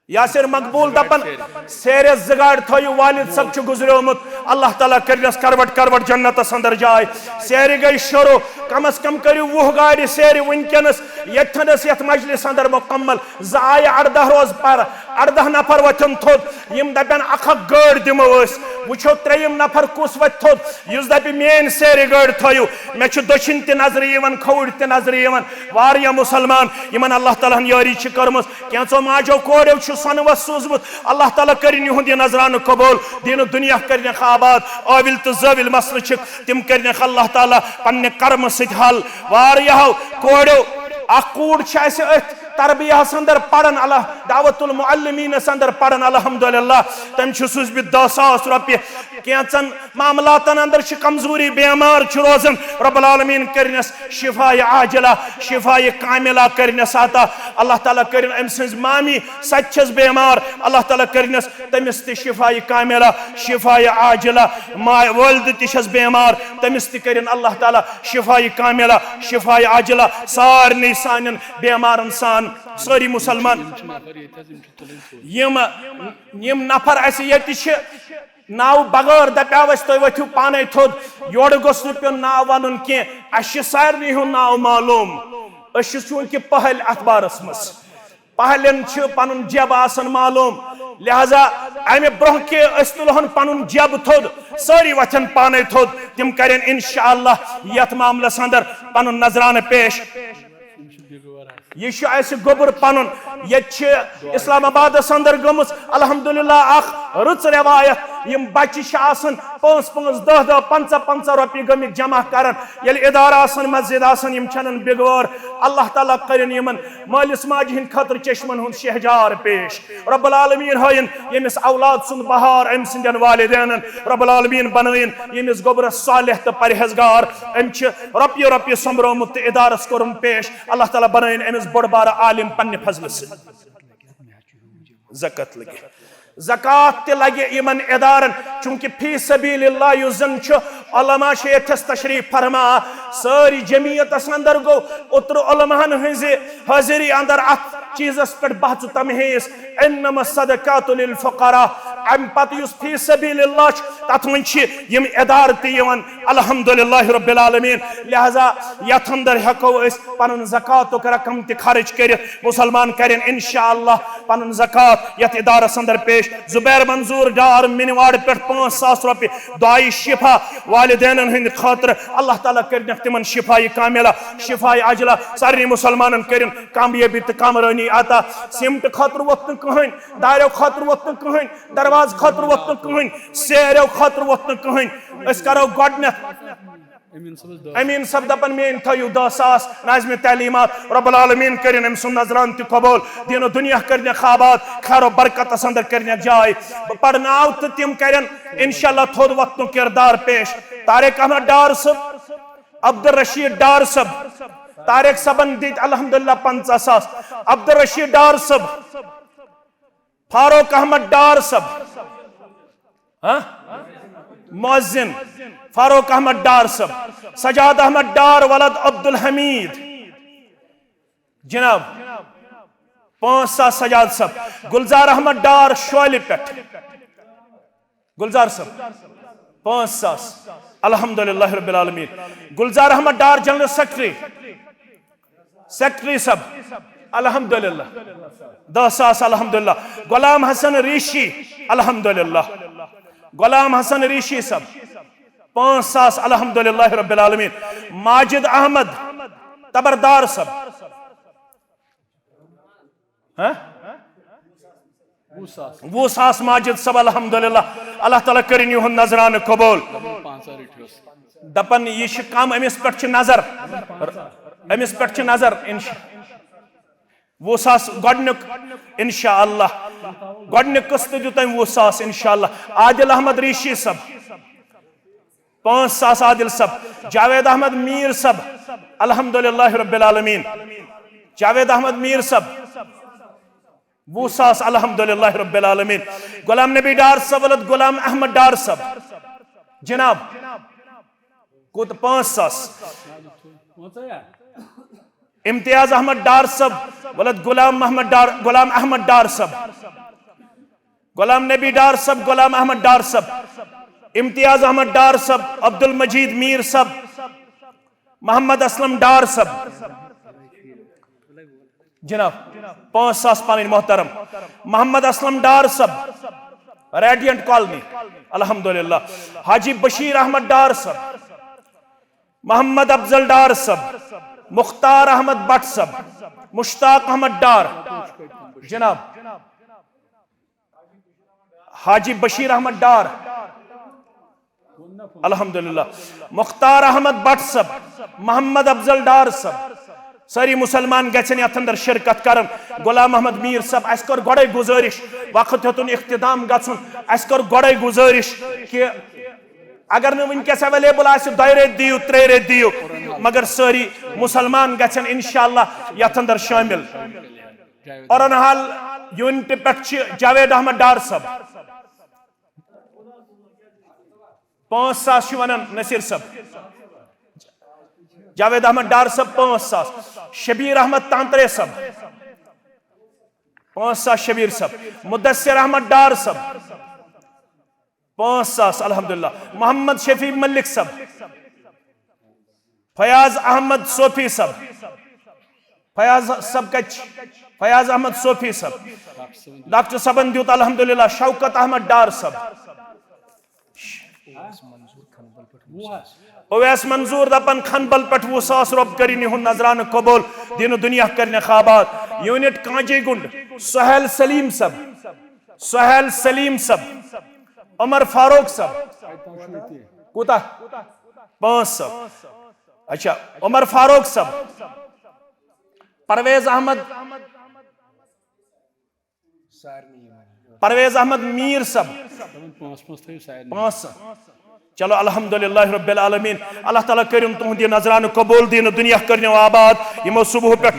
یاسر مقبول دپان، سیرِ زٕ گاڑِ تھٲیِو، والد صٲب چھُ گُزریومُت، اللہ تعالیٰ کٔرنَس کروٹ کروٹ جنتس اندر جاے۔ سیرِ گٔے شروع، کم از کم کٔرِو وُہ گاڑِ سیرِ وٕنکیٚنس، ییٚتھٮ۪نس یتھ مجلس اندر مکمل۔ زٕ آیہِ اردہ روز پر، اردہ نفر وۄتھن تھوٚد، یِم دپن اکھ اکھ گٲڑۍ دِمو أسۍ۔ وٕچھو ترٛیٚیِم نفر کُس وۄتھِ تھوٚد، یُس دپہِ میٲنۍ سیرِ گٲڑۍ تھٲیِو۔ مےٚ چھُ دٔچھِنۍ تہِ نظرِ یِوان، کھووُرۍ تہِ نظرِ یِوان۔ واریاہ مسلمان یِمن اللہ تعالیٰ ہن یٲری چھِ کٔرمٕژ، کینٛژو ماجو کوریو چھُ سۄنہٕ وس سوٗزمُت۔ اللہ تعالیٰ کٔرِن یِہُنٛد یہِ نذرانہٕ قبول، دیٖن و دُنیا کٔرِنَکھ آباد، ٲوِل تہٕ زٲوِل مسلہٕ چھِکھ، تِم کٔرِنَکھ اللہ تعالیٰ پننہِ کرمہٕ سۭتۍ حل۔ واریاہو کوریو، اکھ کوٗر چھِ اَسہِ أتھۍ تربیہس اندر پران، اللہ دعوت المعلمینس اندر پران، الحمدللہ، تٔمۍ چھُ سوٗزمٕتۍ دَہ ساس رۄپیہِ۔ کینٛژن معاملاتن اندر چھِ کمزوری، بیمار چھُ روزان، رب العالمین کٔرنس شفایہِ عاجلہ، شفایہِ کاملہ کٔرنس عطا۔ اللہ تعالیٰ کٔرِن أمۍ سٕنٛز مامی، سۄ تہِ چھس بیمار، اللہ تعالیٰ کٔرنس تٔمِس تہِ شفایہِ کاملہ، شفایہِ عاجلہ۔ ما-، والدٕ تہِ چھس بیمار، تٔمِس تہِ کٔرِن اللہ تعالیٰ شفایہِ کاملہ، شفایہِ عاجلہ۔ سارنٕے سانٮ۪ن بیمارن سان، سٲری مسلمان۔ یِم، یِم نفر اسہِ ییٚتہِ چھِ، ناو بغٲر دپیاو اسہِ، "تُہۍ ؤتھِو پانے تھوٚد۔" یورٕ گوٚژھ نہٕ پیوٚن ناو ونُن کینٛہہ، اسہِ چھِ سارنٕے ہُنٛد ناو معلوم۔ أسۍ چھِ چوٗنٛکہِ پہلۍ اتھ بارس منٛز، پہلٮ۪ن چھِ پنُن جب آسان معلوم، لہذا امہِ برونٛہہ کہِ أسۍ تُلہون پنُن جب تھوٚد، سٲری وۄتھن پانے تھوٚد، تِم کرن انشاءاللہ یتھ معاملس اندر پنُن نذرانہٕ پیش۔ یہِ چھُ اسہِ گوٚبُر پنُن۔ ییٚتہِ چھِ اسلام آبادس اندر گٔمٕژ الحمدللہ اکھ رٕژ روایت۔ یِم بچہِ چھِ آسان پانٛژھ پانٛژھ، دَہ دَہ، پنٛژاہ پنٛژاہ رۄپیہِ گٔمٕتۍ جمع کران۔ ییٚلہِ ادارٕ آسن، مسجد آسن، یِم چھنن بِگوار۔ اللہ تعالیٰ کرن یِمن مٲلِس ماجہِ ہٕنٛدِ خٲطرٕ چشمن ہُنٛد شہجار پیش۔ رب العالمین ہٲیِن ییٚمِس اولاد سُنٛد بہار أمۍ سٕنٛدٮ۪ن والدینن۔ رب العالمین بنٲیِن ییٚمِس گوٚبرس صالح تہٕ پرہیزگار۔ أمۍ چھِ رۄپیہِ رۄپیہِ سۄمبرومُت تہٕ ادارس کوٚرُن پیش۔ اللہ تعالیٰ بنٲیِن أمِس بوٚڑ بارٕ عالم پننہِ فضلہٕ سۭتۍ۔ زکات لگہِ۔ زکات تہِ لگہِ یِمن ادارن، چونکہ فی سبیل اللہ یُس زن چھُ، علماء چھِ ییٚتھس تشریف فرما، سٲری جمعیتس اندر گوٚو، اوترٕ علماہن ہٕنزِ حٲضری اندر اتھ چیزس پٮ۪ٹھ بحث و تمحیص، انما الصدقات للفقراء۔ امہِ پتہٕ یُس فی سبیل اللہ چھُ، تتھ منٛز چھِ یِم ادارٕ تہِ یِوان، الحمدللہ رب العالمین۔ لہذا یتھ اندر ہیکو أسۍ پنُن زکاتُک رقم تہِ خرچ کٔرِتھ۔ مسلمان کرن انشاءاللہ پنُن زکات یتھ ادارس اندر پیش۔ زبیر منظور ڈار منواڑ پٮ۪ٹھ پانٛژھ ساس رۄپیہِ دعائے شفا والدینن ہٕنٛدِ خٲطرٕ۔ اللہ تعالیٰ کٔرِنکھ تِمن شفایہِ کاملہ، شفایہِ عاجلہ۔ سارنٕے مسلمانن کٔرِن کامیٲبی تہٕ کامرٲنی عطا۔ سیمٹ خٲطرٕ ووت نہٕ کٕہٕنۍ، داریو خٲطرٕ ووت نہٕ کٕہٕنۍ، دروازٕ خٲطرٕ ووت نہٕ کٕہٕنۍ، سیریو خٲطرٕ ووت نہٕ کٕہٕنۍ۔ أسۍ کرو گۄڈٕنٮ۪تھ امین صٲبس دعا۔ امین صٲب دپان، "میٲنۍ تھٲیِو دَہ ساس ناظمِ تعلیمات۔" رب العالمین کٔرِن أمۍ سُنٛد نذران تہِ قبول، دیٖن و دُنیا کٔرِنَکھ آباد، خیر و برکتس اندر کٔرِنَکھ جاے۔ بہٕ پرناو تہٕ تِم کرن انشاءاللہ تھوٚد وۄتھنُک کردار پیش۔ طارق احمد ڈار صٲب، عبدالرشید ڈار صٲب، طارق صٲبن دِتۍ الحمدللہ پنٛژاہ ساس، عبدالرشید ڈار صٲب، فاروق احمد ڈار صٲب، ہاں؟ مؤذن فاروق احمد ڈار صٲب، سجاد احمد ڈار ولد عبدالحمید، جناب، پانٛژھ ساس سجاد صٲب، گلزار احمد ڈار شولہِ پٮ۪ٹھ، گلزار صٲب، پانٛژھ ساس، الحمدللہ رب العالمین۔ Gulzar Ahmad Dar general secretary, secretary صٲب، الحمدللہ، دَہ ساس، الحمدللہ۔ غلام حسن ریشی، الحمدللہ، غلام حسن ریشی صٲب، پانٛژھ ساس، الحمدللہ رب العالمین۔ ماجد احمد تبردار صٲب، ہاں؟ وُہ ساس ماجد صٲب، الحمدللہ، اللہ تعالیٰ کٔرِن یِہُنٛد نذرانہٕ قبول۔ دپان، یہِ چھِ کم، أمِس پٮ۪ٹھ چھِ نظر، أمِس پٮ۪ٹھ چھِ نظر، انشاء-، وُہ ساس گۄڈٕنیُک، انشاءاللہ، گۄڈٕنیُک قسطہٕ دیُت أمۍ وُہ ساس، انشاءاللہ۔ عادل احمد ریشی صٲب، پانٛژھ ساس عادل صٲب، جاوید احمد میٖر صٲب، الحمدللہ رب العالمین۔ جاوید احمد میٖر صٲب، وُہ ساس، الحمدللہ رب العالمین۔ غلام نبی ڈار صٲب ولد غلام احمد ڈار صٲب، جناب، کوٗت؟ پانٛژھ ساس۔ امتیاز احمد ڈار صٲب ولد غلام محمد ڈار، غلام احمد ڈار صٲب، غلام نبی ڈار صٲب، غلام احمد ڈار صٲب، امتیاز احمد ڈار صٲب، عبدالمجید میٖر صٲب، محمد اسلم ڈار صٲب، جناب، پانٛژھ ساس پنٕنۍ محترم۔ محمد اسلم ڈار صٲب، ریڈینٹ کالونی، الحمدللہ۔ حاجی بشیر احمد ڈار صٲب، محمد افضل ڈار صٲب، مختار احمد بٹ صٲب، مشتاق احمد ڈار، جناب، حاجی بشیر احمد ڈار، الحمدللہ، مختار احمد بٹ صٲب، محمد افضل ڈار صٲب، سٲری مسلمان گژھن یتھ اندر شرکت کرن۔ غلام احمد میٖر صٲب، اسہِ کٔر گۄڈے گزٲرش، وقت ہیوٚتُن اختتام گژھُن، اسہِ کٔر گۄڈے گزٲرش کہ اگر نہٕ وٕنکیٚس اویلیبل آسہِ، دۄیہِ ریٚتۍ دِیِو، ترٛیٚیہِ ریٚتۍ دِیِو، مگر سٲری مسلمان گژھن انشاءاللہ یتھ اندر شٲمِل۔ اورن حال یونٹ پٮ۪ٹھ چھِ جاوید احمد ڈار صٲب، پانٛژھ ساس چھِ ونان نصیر صٲب۔ جاوید احمد ڈار صٲب پانٛژھ ساس، شبیر احمد تانترے صٲب پانٛژھ ساس، شبیر صٲب، مدثر احمد ڈار صٲب پانٛژھ ساس، الحمدللہ۔ محمد شفیع ملک صٲب، فیاض احمد صوفی صٲب، فیاض صٲب کتہِ چھِ؟ فیاض احمد صوفی صٲب، ڈاکٹر صٲبن دیُت الحمدللہ۔ شوکت احمد ڈار صٲب، اویس منظور دپان کھنبل پٮ۪ٹھ وُہ ساس رۄپ کٔرِن یِہُنٛد نذرانہٕ قبول، دین و دنیا کرنٮ۪کھ آباد۔ یونٹ کانجی گنڈ، سہیل سلیم صٲب، سہیل سلیم صٲب، عمر فاروق صٲب، کوٗتاہ؟ پانٛژھ ساس۔ اچھا، عمر فاروق صٲب، پرویز احمد، پرویز احمد میر صٲب، پانٛژھ پانٛژھ تھٲیِو سارنٕے۔ پانٛژھ۔ چلو، الحمدللہ رب العالمین، اللہ تعالیٰ کٔرِن تُہُنٛد یہِ نذرانہٕ قبول، دین و دنیا کٔرنٮ۪و آباد۔ یِمو صبح پٮ۪ٹھ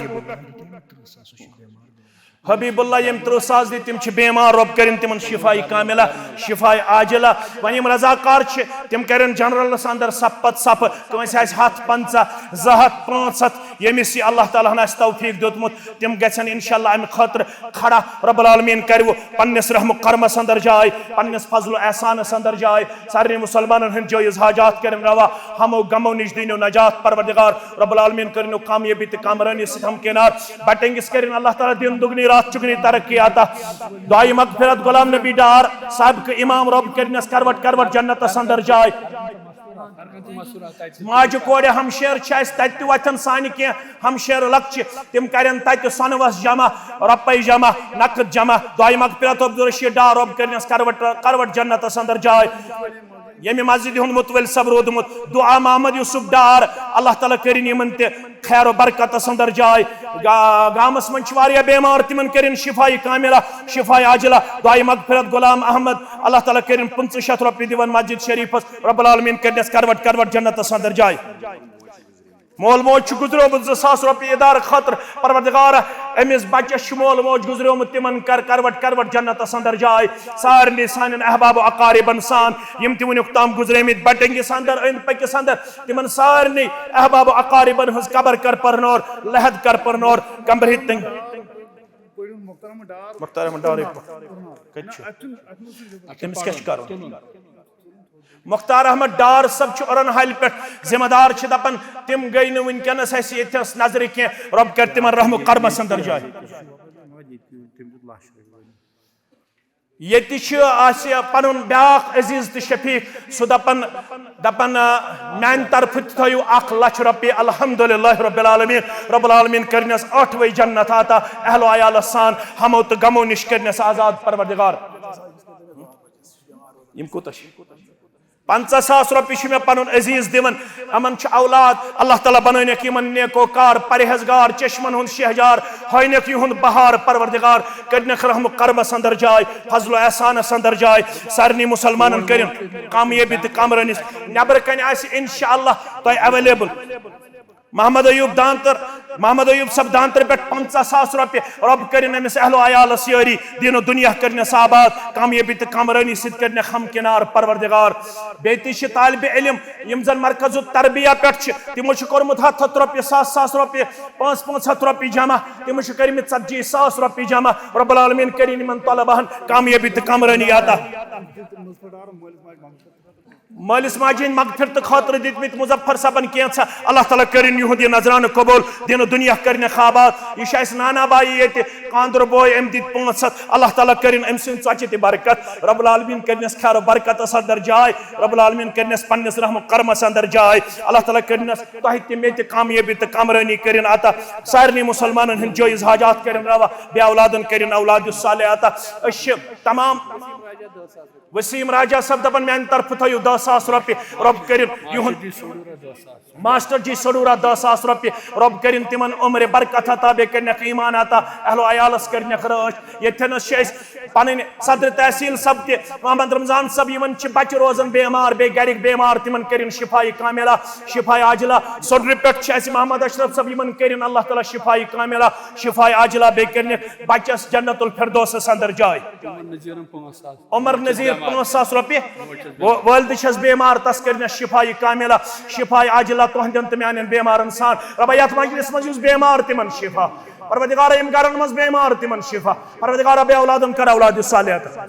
حبیب اللہ یِم ترٕٛہ ساس دِتۍ، تِم چھِ بیمار، رۄب کٔرِن تِمن شفاء کاملہ، شفاء عاجلہ۔ وۄنۍ یِم رضاکار چھِ، تِم کَرن جنرلس اندر صف پتہٕ صف، کٲنٛسہِ آسہِ ہتھ پنٛژاہ، زٕ ہتھ، پانٛژھ ہتھ، ییٚمِس یہِ اللہ تعالیٰ ہن آسہِ توفیق دیُتمُت، تِم گژھن انشاءاللہ امہِ خٲطرٕ کھڑا۔ رب العالمین کرِ وۄنۍ پننِس رحم و کرمس اندر جاے، پننِس فضل و احسانس اندر جاے، سارنٕے مسلمانن ہٕنٛدۍ جٲیز حاجات کرن روا، ہمو غمو نِش دیٖنو نجات پروردگار۔ رب العالمین کرنو کامیٲبی تہٕ کامرٲنی سۭتۍ ہمکنار۔ بٹنگس کرن اللہ تعالیٰ دین دُگنی راتھ چُگنی ترقی عطا۔ دعائے مغفرت غلام نبی ڈار صاحب کے امام، رب کرنس کروٹ کروٹ جنتس اندر جاے۔ ماجہِ کورِ ہمشیر چھِ اَسہِ تَتہِ تہِ وۄتھن سانہِ کینٛہہ ہمشیر لۄکچہِ، تِم کَرن تَتہِ سۄنہٕ وَس جمع، رۄپَے جمع، نقد جمع۔ دعائے مغفرت عبدالرشید ڈار، رۄب کٔرنَس کروٹ، کروٹ جنتَس اندر جاے۔ ییٚمہِ مسجدِ ہُنٛد متوٲلۍ صٲب روٗدمُت، دعا محمد یوسف ڈار، اللہ تعالیٰ کٔرِن یِمن تہِ خیر و برکتس اندر جاے۔ گا-، گامس منٛز چھِ واریاہ بیمار، تِمن کٔرِن شفاء کاملہ، شفاء عاجلہ۔ دعائے مغفرت غلام احمد، اللہ تعالیٰ کٔرِن پٕنٛژٕہ شیٚتھ رۄپیہِ دِوان مسجد شریفس، رب العالمین کٔرنس کروٹ کروٹ جنتس اندر جاے۔ مول موج چھُ گُزریومُت زٕ ساس رۄپیہِ ادارٕ خٲطرٕ، پروردگارا، أمِس بچس چھُ مول موج گُزریومُت، تِمن کر کروٹ کروٹ جنتس اندر جاے۔ سارنٕے سانٮ۪ن احباب و اقاربن سان، یِم تہِ وٕنیُک تام گُزریمٕتۍ بٹنگس اندر، أنٛدۍ پٔکِس اندر، تِمن سارنٕے احباب و اقاربن ہٕنٛز قبر کر پرنور، لحد کر پرنور، کمبرِ تنگ۔ مختار احمد ڈارٕے پہ-، کتہِ چھُ؟ تٔمِس کیٛاہ چھُ کرُن؟ مختار احمد ڈار صٲب چھُ اُرن حالہِ پٮ۪ٹھ ذمہ دار، چھِ دپان تِم گٔے نہٕ وٕنکیٚنس اَسہِ ییٚتھس نظرِ کینٛہہ، رۄب کر تِمن رحم و کرمس اندر جاے۔ ییٚتہِ چھُ اَسہِ پنُن بیٛاکھ عزیز تہٕ شفیق، سُہ دپان، دپان، آ، میانہِ طرفہٕ تہِ تھٲیِو اکھ لچھ رۄپیہِ۔ الحمدللہ رب العالمین، رب العالمین کٔرنس ٲٹھوَے جنت عطا، اہل و عیالس سان، ہمو تہٕ غمو نِش کٔرنس آزاد پروردگار۔ یِم کوٗتاہ چھِ؟ پنٛژاہ ساس رۄپیہِ چھِ مےٚ پنُن عزیز دِوان۔ یِمن چھُ اولاد، اللہ تعالیٰ بنٲونکھ یِمن نیکو کار، پرہیزگار، چشمن ہُنٛد شہجار، ہٲونکھ یِہُنٛد بہار پروردگار، کٔرنکھ رحم و کرمس اندر جاے، فضل و احسانس اندر جاے، سارنٕے مسلمانن کٔرِن کامیٲبی تہٕ کامرٲنی۔ نٮ۪برٕ کنہِ آسہِ انشاءاللہ تۄہہِ اویلیبل۔ محمد ایوب دانتر، محمد ایوب صٲب دانتر پٮ۪ٹھ پنٛژاہ ساس رۄپیہِ، رۄب کٔرِن أمِس اہل و عیالس یٲری، دین و دنیا کٔرنس آباد، کامیٲبی تہٕ کامرٲنی سۭتۍ کٔرنکھ ہمکنار پروردگار۔ بیٚیہِ تہِ چھِ طالب علم، یِم زن مرکز التربیہ پٮ۪ٹھ چھِ، تِمو چھُ کوٚرمُت ہتھ ہتھ رۄپیہِ، ساس ساس رۄپیہِ، پانٛژھ پانٛژھ ہتھ رۄپیہِ جمع، تِمو چھِ کٔرمٕتۍ ژتجی ساس رۄپیہِ جمع۔ رب العالمین کٔرِن یِمن طلباہن کامیٲبی تہٕ کامرٲنی عطا۔ مٲلِس ماجہِ ہٕنٛدۍ مغفرتہٕ خٲطرٕ دِتمٕتۍ مظفر صٲبن کینٛژھا، اللہ تعالیٰ کٔرِن یِہُنٛد یہِ نذرانہٕ قبول، دِنہٕ دُنیا کٔرِنَکھ آباد۔ یہِ چھُ اَسہِ نانا بایی ییٚتہِ کاندُر بوے، أمۍ دِتۍ پانٛژھ ہتھ، اللہ تعالیٰ کٔرِن أمۍ سٕنٛدۍ ژۄچہِ تہِ برکت، رب العالمین کٔرِنَس خیر و برکتس اندر جاے، رب العالمین کٔرِنَس پننِس رحم و کرمس اندر جاے، اللہ تعالیٰ کٔرِنَس تۄہہِ تہِ مےٚ تہِ کامیٲبی تہٕ کامرٲنی کٔرِن عطا، سارنٕے مسلمانن ہٕنٛدۍ جٲیز حاجات کٔرِن روا، بے اولادن کٔرِن اولاد صالح عطا۔ أسۍ چھِ تمام وسیم راجہ صٲب دپان، میانہِ طرفہٕ تھٲیِو دہ ساس رۄپیہِ، رۄب کٔرِن یِہُنٛد، ماسٹر جی سڈورہ دہ ساس رۄپیہِ، رۄب کٔرِن تِمن عمرِ برکت عطا، بیٚیہِ کٔرنکھ ایمان عطا، اہل و عیالس کٔرنکھ رٲچھ۔ ییٚتھٮ۪نس چھِ أسۍ پنٕنۍ صدر تحصیل صٲب تہِ، محمد رمضان صٲب، یِمن چھِ بچہِ روزان بیمار، بیٚیہِ گرِکۍ بیمار، تِمن کٔرِن شفایہِ کاملہ، شفایہِ عاجلہ۔ سۄڈرِ پٮ۪ٹھ چھِ اَسہِ محمد اشرف صٲب، یِمن کٔرِن اللہ تعالیٰ شفایہِ کاملہ، شفایہِ عاجلہ، بیٚیہِ کٔرنکھ بچس جنت الفردوسس اندر جاے۔ عمر نذیرن پانٛژھ ساس۔ عمر نظیر پانٛژھ ساس رۄپیہِ۔ و-، والدٕ چھَس بیمار، تَس کٔرنَس شفایہِ کاملہ، شفایہِ عاجلہ تُہنٛدٮ۪ن تہٕ میانٮ۪ن بیمارن سان۔ رۄبا، یَتھ مجلس منٛز یُس بیمار، تِمن شفا۔ پروردگارا، یِم گرن منٛز بیمار، تِمن شفا۔ پروردگارا، بے اولادن کر اولاد صالح عطا۔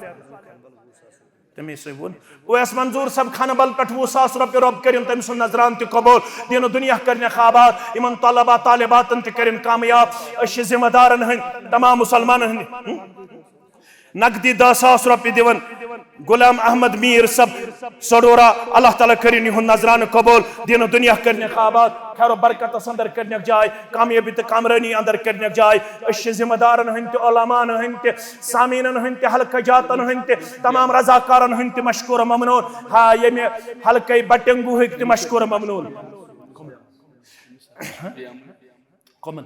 تٔمۍ سٕے ووٚن، اویس منظور صٲب کھنہٕ بل پٮ۪ٹھ وُہ ساس رۄپیہِ، رۄب کٔرِن تٔمۍ سُنٛد نذران تہِ قبول، دیٖنہٕ دُنیا کٔرِنَکھ آباد، یِمن طلبہ طالباتن تہِ کٔرِن کامیاب۔ أسۍ چھِ ذمہ دارن ہٕنٛدۍ، تمام مسلمانن ہٕنٛدۍ۔ ہم؟ نقدی دَہ ساس رۄپیہِ دِوان غلام احمد میٖر صٲب سڈورا، اللہ تعالیٰ کٔرِن یِہُنٛد نذرانہٕ قبول، دیٖنہٕ دُنیا کٔرِنَکھ آباد، خیر و برکتس اندر کٔرِنَکھ جاے، کامیٲبی تہٕ کامرٲنی اندر کٔرِنَکھ جاے۔ أسۍ چھِ ذمہ دارن ہٕنٛدۍ تہِ، علماءن ہٕنٛدۍ تہِ، سامعیٖنن ہٕنٛدۍ تہِ، حلقہٕ جاتن ہٕنٛدۍ تہِ، تمام رضاکارن ہٕنٛدۍ تہِ مشکور ممنون۔ ہا، ییٚمہِ حلقہٕ بٹنگوہٕکۍ تہِ مشکور ممنون۔ کمن؟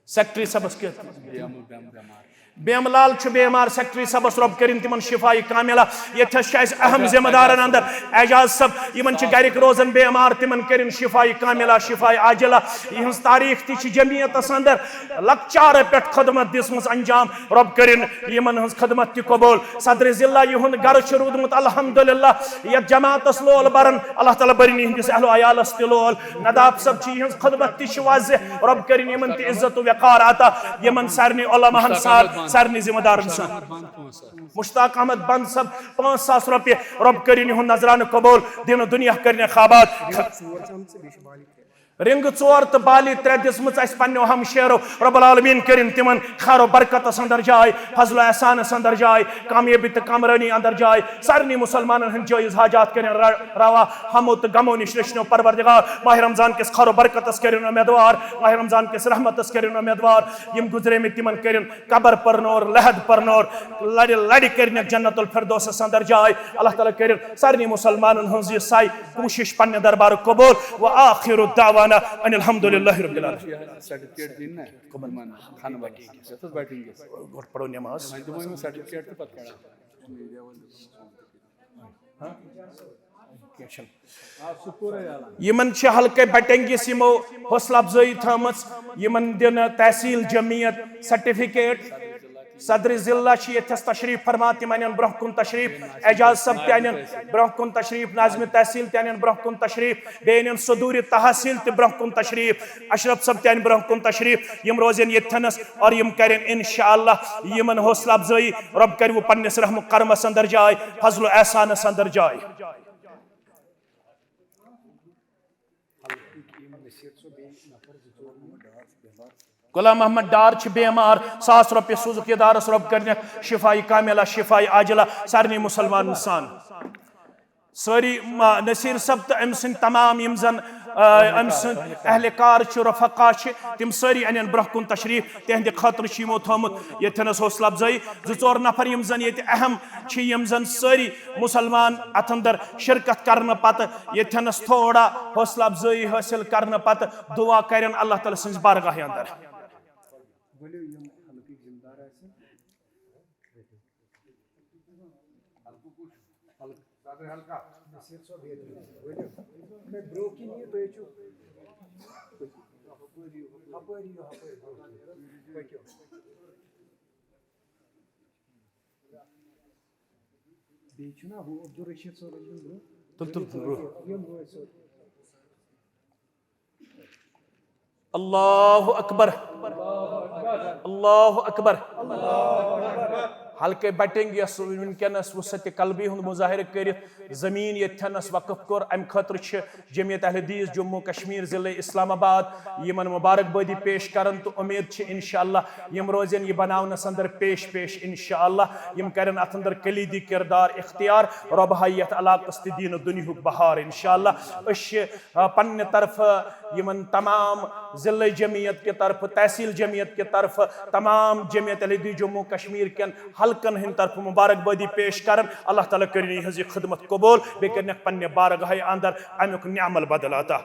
سیکرٹری صٲبس کیٛاہ؟ بیمہٕ، بیمہٕ، بیمار۔ بیمہٕ لال چھُ بیمار، سیکرٹری صٲبس رۄب کٔرِن تِمن شفایہِ کاملہ۔ ییٚتھس چھِ اَسہِ اہم ذمہ دارن اندر اعجاز صٲب، یِمن چھِ گرِکۍ روزان بیمار، تِمن کٔرِن شفایہِ کاملہ، شفایہِ عاجلہ۔ یِہٕنٛز تاریخ تہِ چھِ جمعیتس اندر لۄکچارٕ پٮ۪ٹھ خدمت دِژمٕژ انجام۔ رۄب کٔرِن یِمن ہٕنٛز خدمت تہِ قبول۔ صدر ضلع یِہُنٛد گرٕ چھُ روٗدمُت الحمدللہ یتھ جماعتس لول برن، اللہ تعالیٰ برِن یِہنٛدِس اہل و عیالس تہِ لول۔ نداب صٲب چھِ یِہٕنٛز خدمت تہِ چھِ واضح، رۄب کٔرِن یِمن تہِ عزت و وقار عطا، یِمن سارنٕے علماہن سان، سارنٕے ذمہ دارن سان۔ مشتاق احمد بند صٲب، پانٛژھ ساس رۄپیہِ، رۄب کٔرِن یِہُنٛد نذرانہٕ قبول، دیٖنہٕ دُنیا کٔرِنَکھ آباد۔ رنٛگہٕ ژور تہٕ بالہِ ترٛےٚ دِژمٕژ اَسہِ پنٛنیو ہمشیرو، رب العالمین کٔرِن تِمن خیر و برکتس اندر جاے، فضل و احسانس اندر جاے، کامیٲبی تہٕ کامرٲنی اندر جاے، سارنٕے مسلمانن ہٕنٛدۍ جٲیز حاجات کٔرِن ر-، روا، ہمو تہٕ غمو نِش رٔچھنو پروردگار، ماہِ رمضان کِس خیر و برکتس کٔرِن امیدوار، ماہِ رمضان کِس رحمتس کٔرِن امیدوار، یِم گُزریمٕتۍ تِمن کٔرِن قبر پرنور، لحد پرنور، لڑِ لڑِ کٔرِنَکھ جنت الفردوسس اندر جاے۔ اللہ تعالیٰ کٔرِن سارنٕے مسلمانن ہٕنٛز یہِ سعی، کوٗشش پننہِ دربار قبول۔ وآخر دعوانا ان الحمد للہ رب العالمین۔ سرٹیفکیٹ دِنۍ نا یِمن خانہٕ بَٹِنٛگِس۔ یَتھ حظ بَٹِنٛگِس۔ گۄڈٕ پرو نماز۔ وۄنۍ دِمو یِمن سرٹیفکیٹ تہٕ پَتہٕ کَڑو۔ کینٛہہ چھُنہٕ۔ یِمن چھِ حلقہٕ بٹنگِس یِمو حوصلہٕ افزٲیی تھٲومٕژ، یِمن دِنہٕ تحصیل جمعیت سرٹیفکیٹ۔ صدر ضلع چھِ ییٚتھس تشریف فرما، تِم انن برونٛہہ کُن تشریف۔ اعجاز صٲب تہِ انن برونٛہہ کُن تشریف، ناظم تحصیل تہِ انن برونٛہہ کُن تشریف، بیٚیہِ انن صدور تحصیل تہِ برونٛہہ کُن تشریف، اشرف صٲب تہِ انہِ برونٛہہ کُن تشریف۔ یِم روزن ییٚتھنس اور یِم کرن انشاءاللہ یِمن حوصلہٕ افزٲیی۔ رۄب کرِ وۄنۍ پننِس رحم و کرمس اندر جاے، فضل و احسانس اندر جاے۔ غلام محمد ڈار چھِ بیمار، ساس رۄپیہِ سوٗزُکھ ادارس، رۄب کٔرنَکھ شفایہِ کاملہ، شفایہِ عاجلہ سارنٕے مسلمانن سان۔ سٲری ما-، نصیر صٲب تہٕ أمۍ سٕنٛدۍ تمام یِم زن، آ، أمۍ سٕنٛدۍ اہلکار چھِ، رفقا چھِ، تِم سٲری انن برونٛہہ کُن تشریف۔ تِہنٛدِ خٲطرٕ چھِ یِمو تھٲومٕژ ییٚتھٮ۪نس حوصلہٕ افزٲیی۔ زٕ ژور نفر یِم زن ییٚتہِ اہم چھِ، یِم زن سٲری مسلمان اتھ اندر شرکت کرنہٕ پتہٕ ییٚتھٮ۪نس تھوڑا حوصلہٕ افزٲیی حٲصِل کرنہٕ پتہٕ دعا کرن اللہ تعالیٰ سٕنٛزِ بارگاہہِ اندر۔ ؤلِو یِم حلقٕکۍ ذمہٕ دار آسن۔ حلقہٕ کُس؟ حلقہٕ۔ صدر حلقہ۔ نصیر صٲب ییٚتہِ۔ ؤلِو۔ ہے، برٛونٛہہ کِنۍ یِیِو، تُہۍ چھِو۔ ہپٲرۍ یِیِو، ہپٲرۍ برٛونٛہہ کِنۍ۔ پٔکِو۔ بیٚیہِ چھُنہ ہُہ عبدالرشید صٲب یِم برٛونٛہہ۔ تُل، تُل، تُل، برٛونٛہہ۔ یِم برٛونٛہہ صٲب۔ اللہ اکبر، اللہ اکبر۔ حلقہ بٹنگ یس ونکینس وسعت قلبی ہند مظاہرہ کرتھ زمین یتھنس وقف کور، امہ خاطر چھ جمعیت اہل حدیث جموں کشمیر ضلع اسلام آباد یمن مبارکبادی پیش کران تو امید چھ انشاءاللہ یم روزن یہ بناونس اندر پیش پیش انشاءاللہ۔ یم کرن اتھ اندر کلیدی کردار اختیار۔ رب ہاوِ یتھ علاقس تہ دین و دنیاہک بہار انشاءاللہ۔ أسۍ چھِ آ، پننہِ طرفہٕ یِمن تمام ضلع جمعیت کہِ طرفہٕ، تحصیل جمعیت کہِ طرفہٕ، تمام جمعیت اہل حدیث جموں کشمیر کٮ۪ن حلقن ہٕنٛدِ طرفہٕ مبارکبادی پیش کران۔ اللہ تعالیٰ کٔرِن یِہنٛز یہِ خدمت قبول، بیٚیہِ کٔرِنکھ پننہِ بارگاہہِ اندر امیُک نعم البدل عطا۔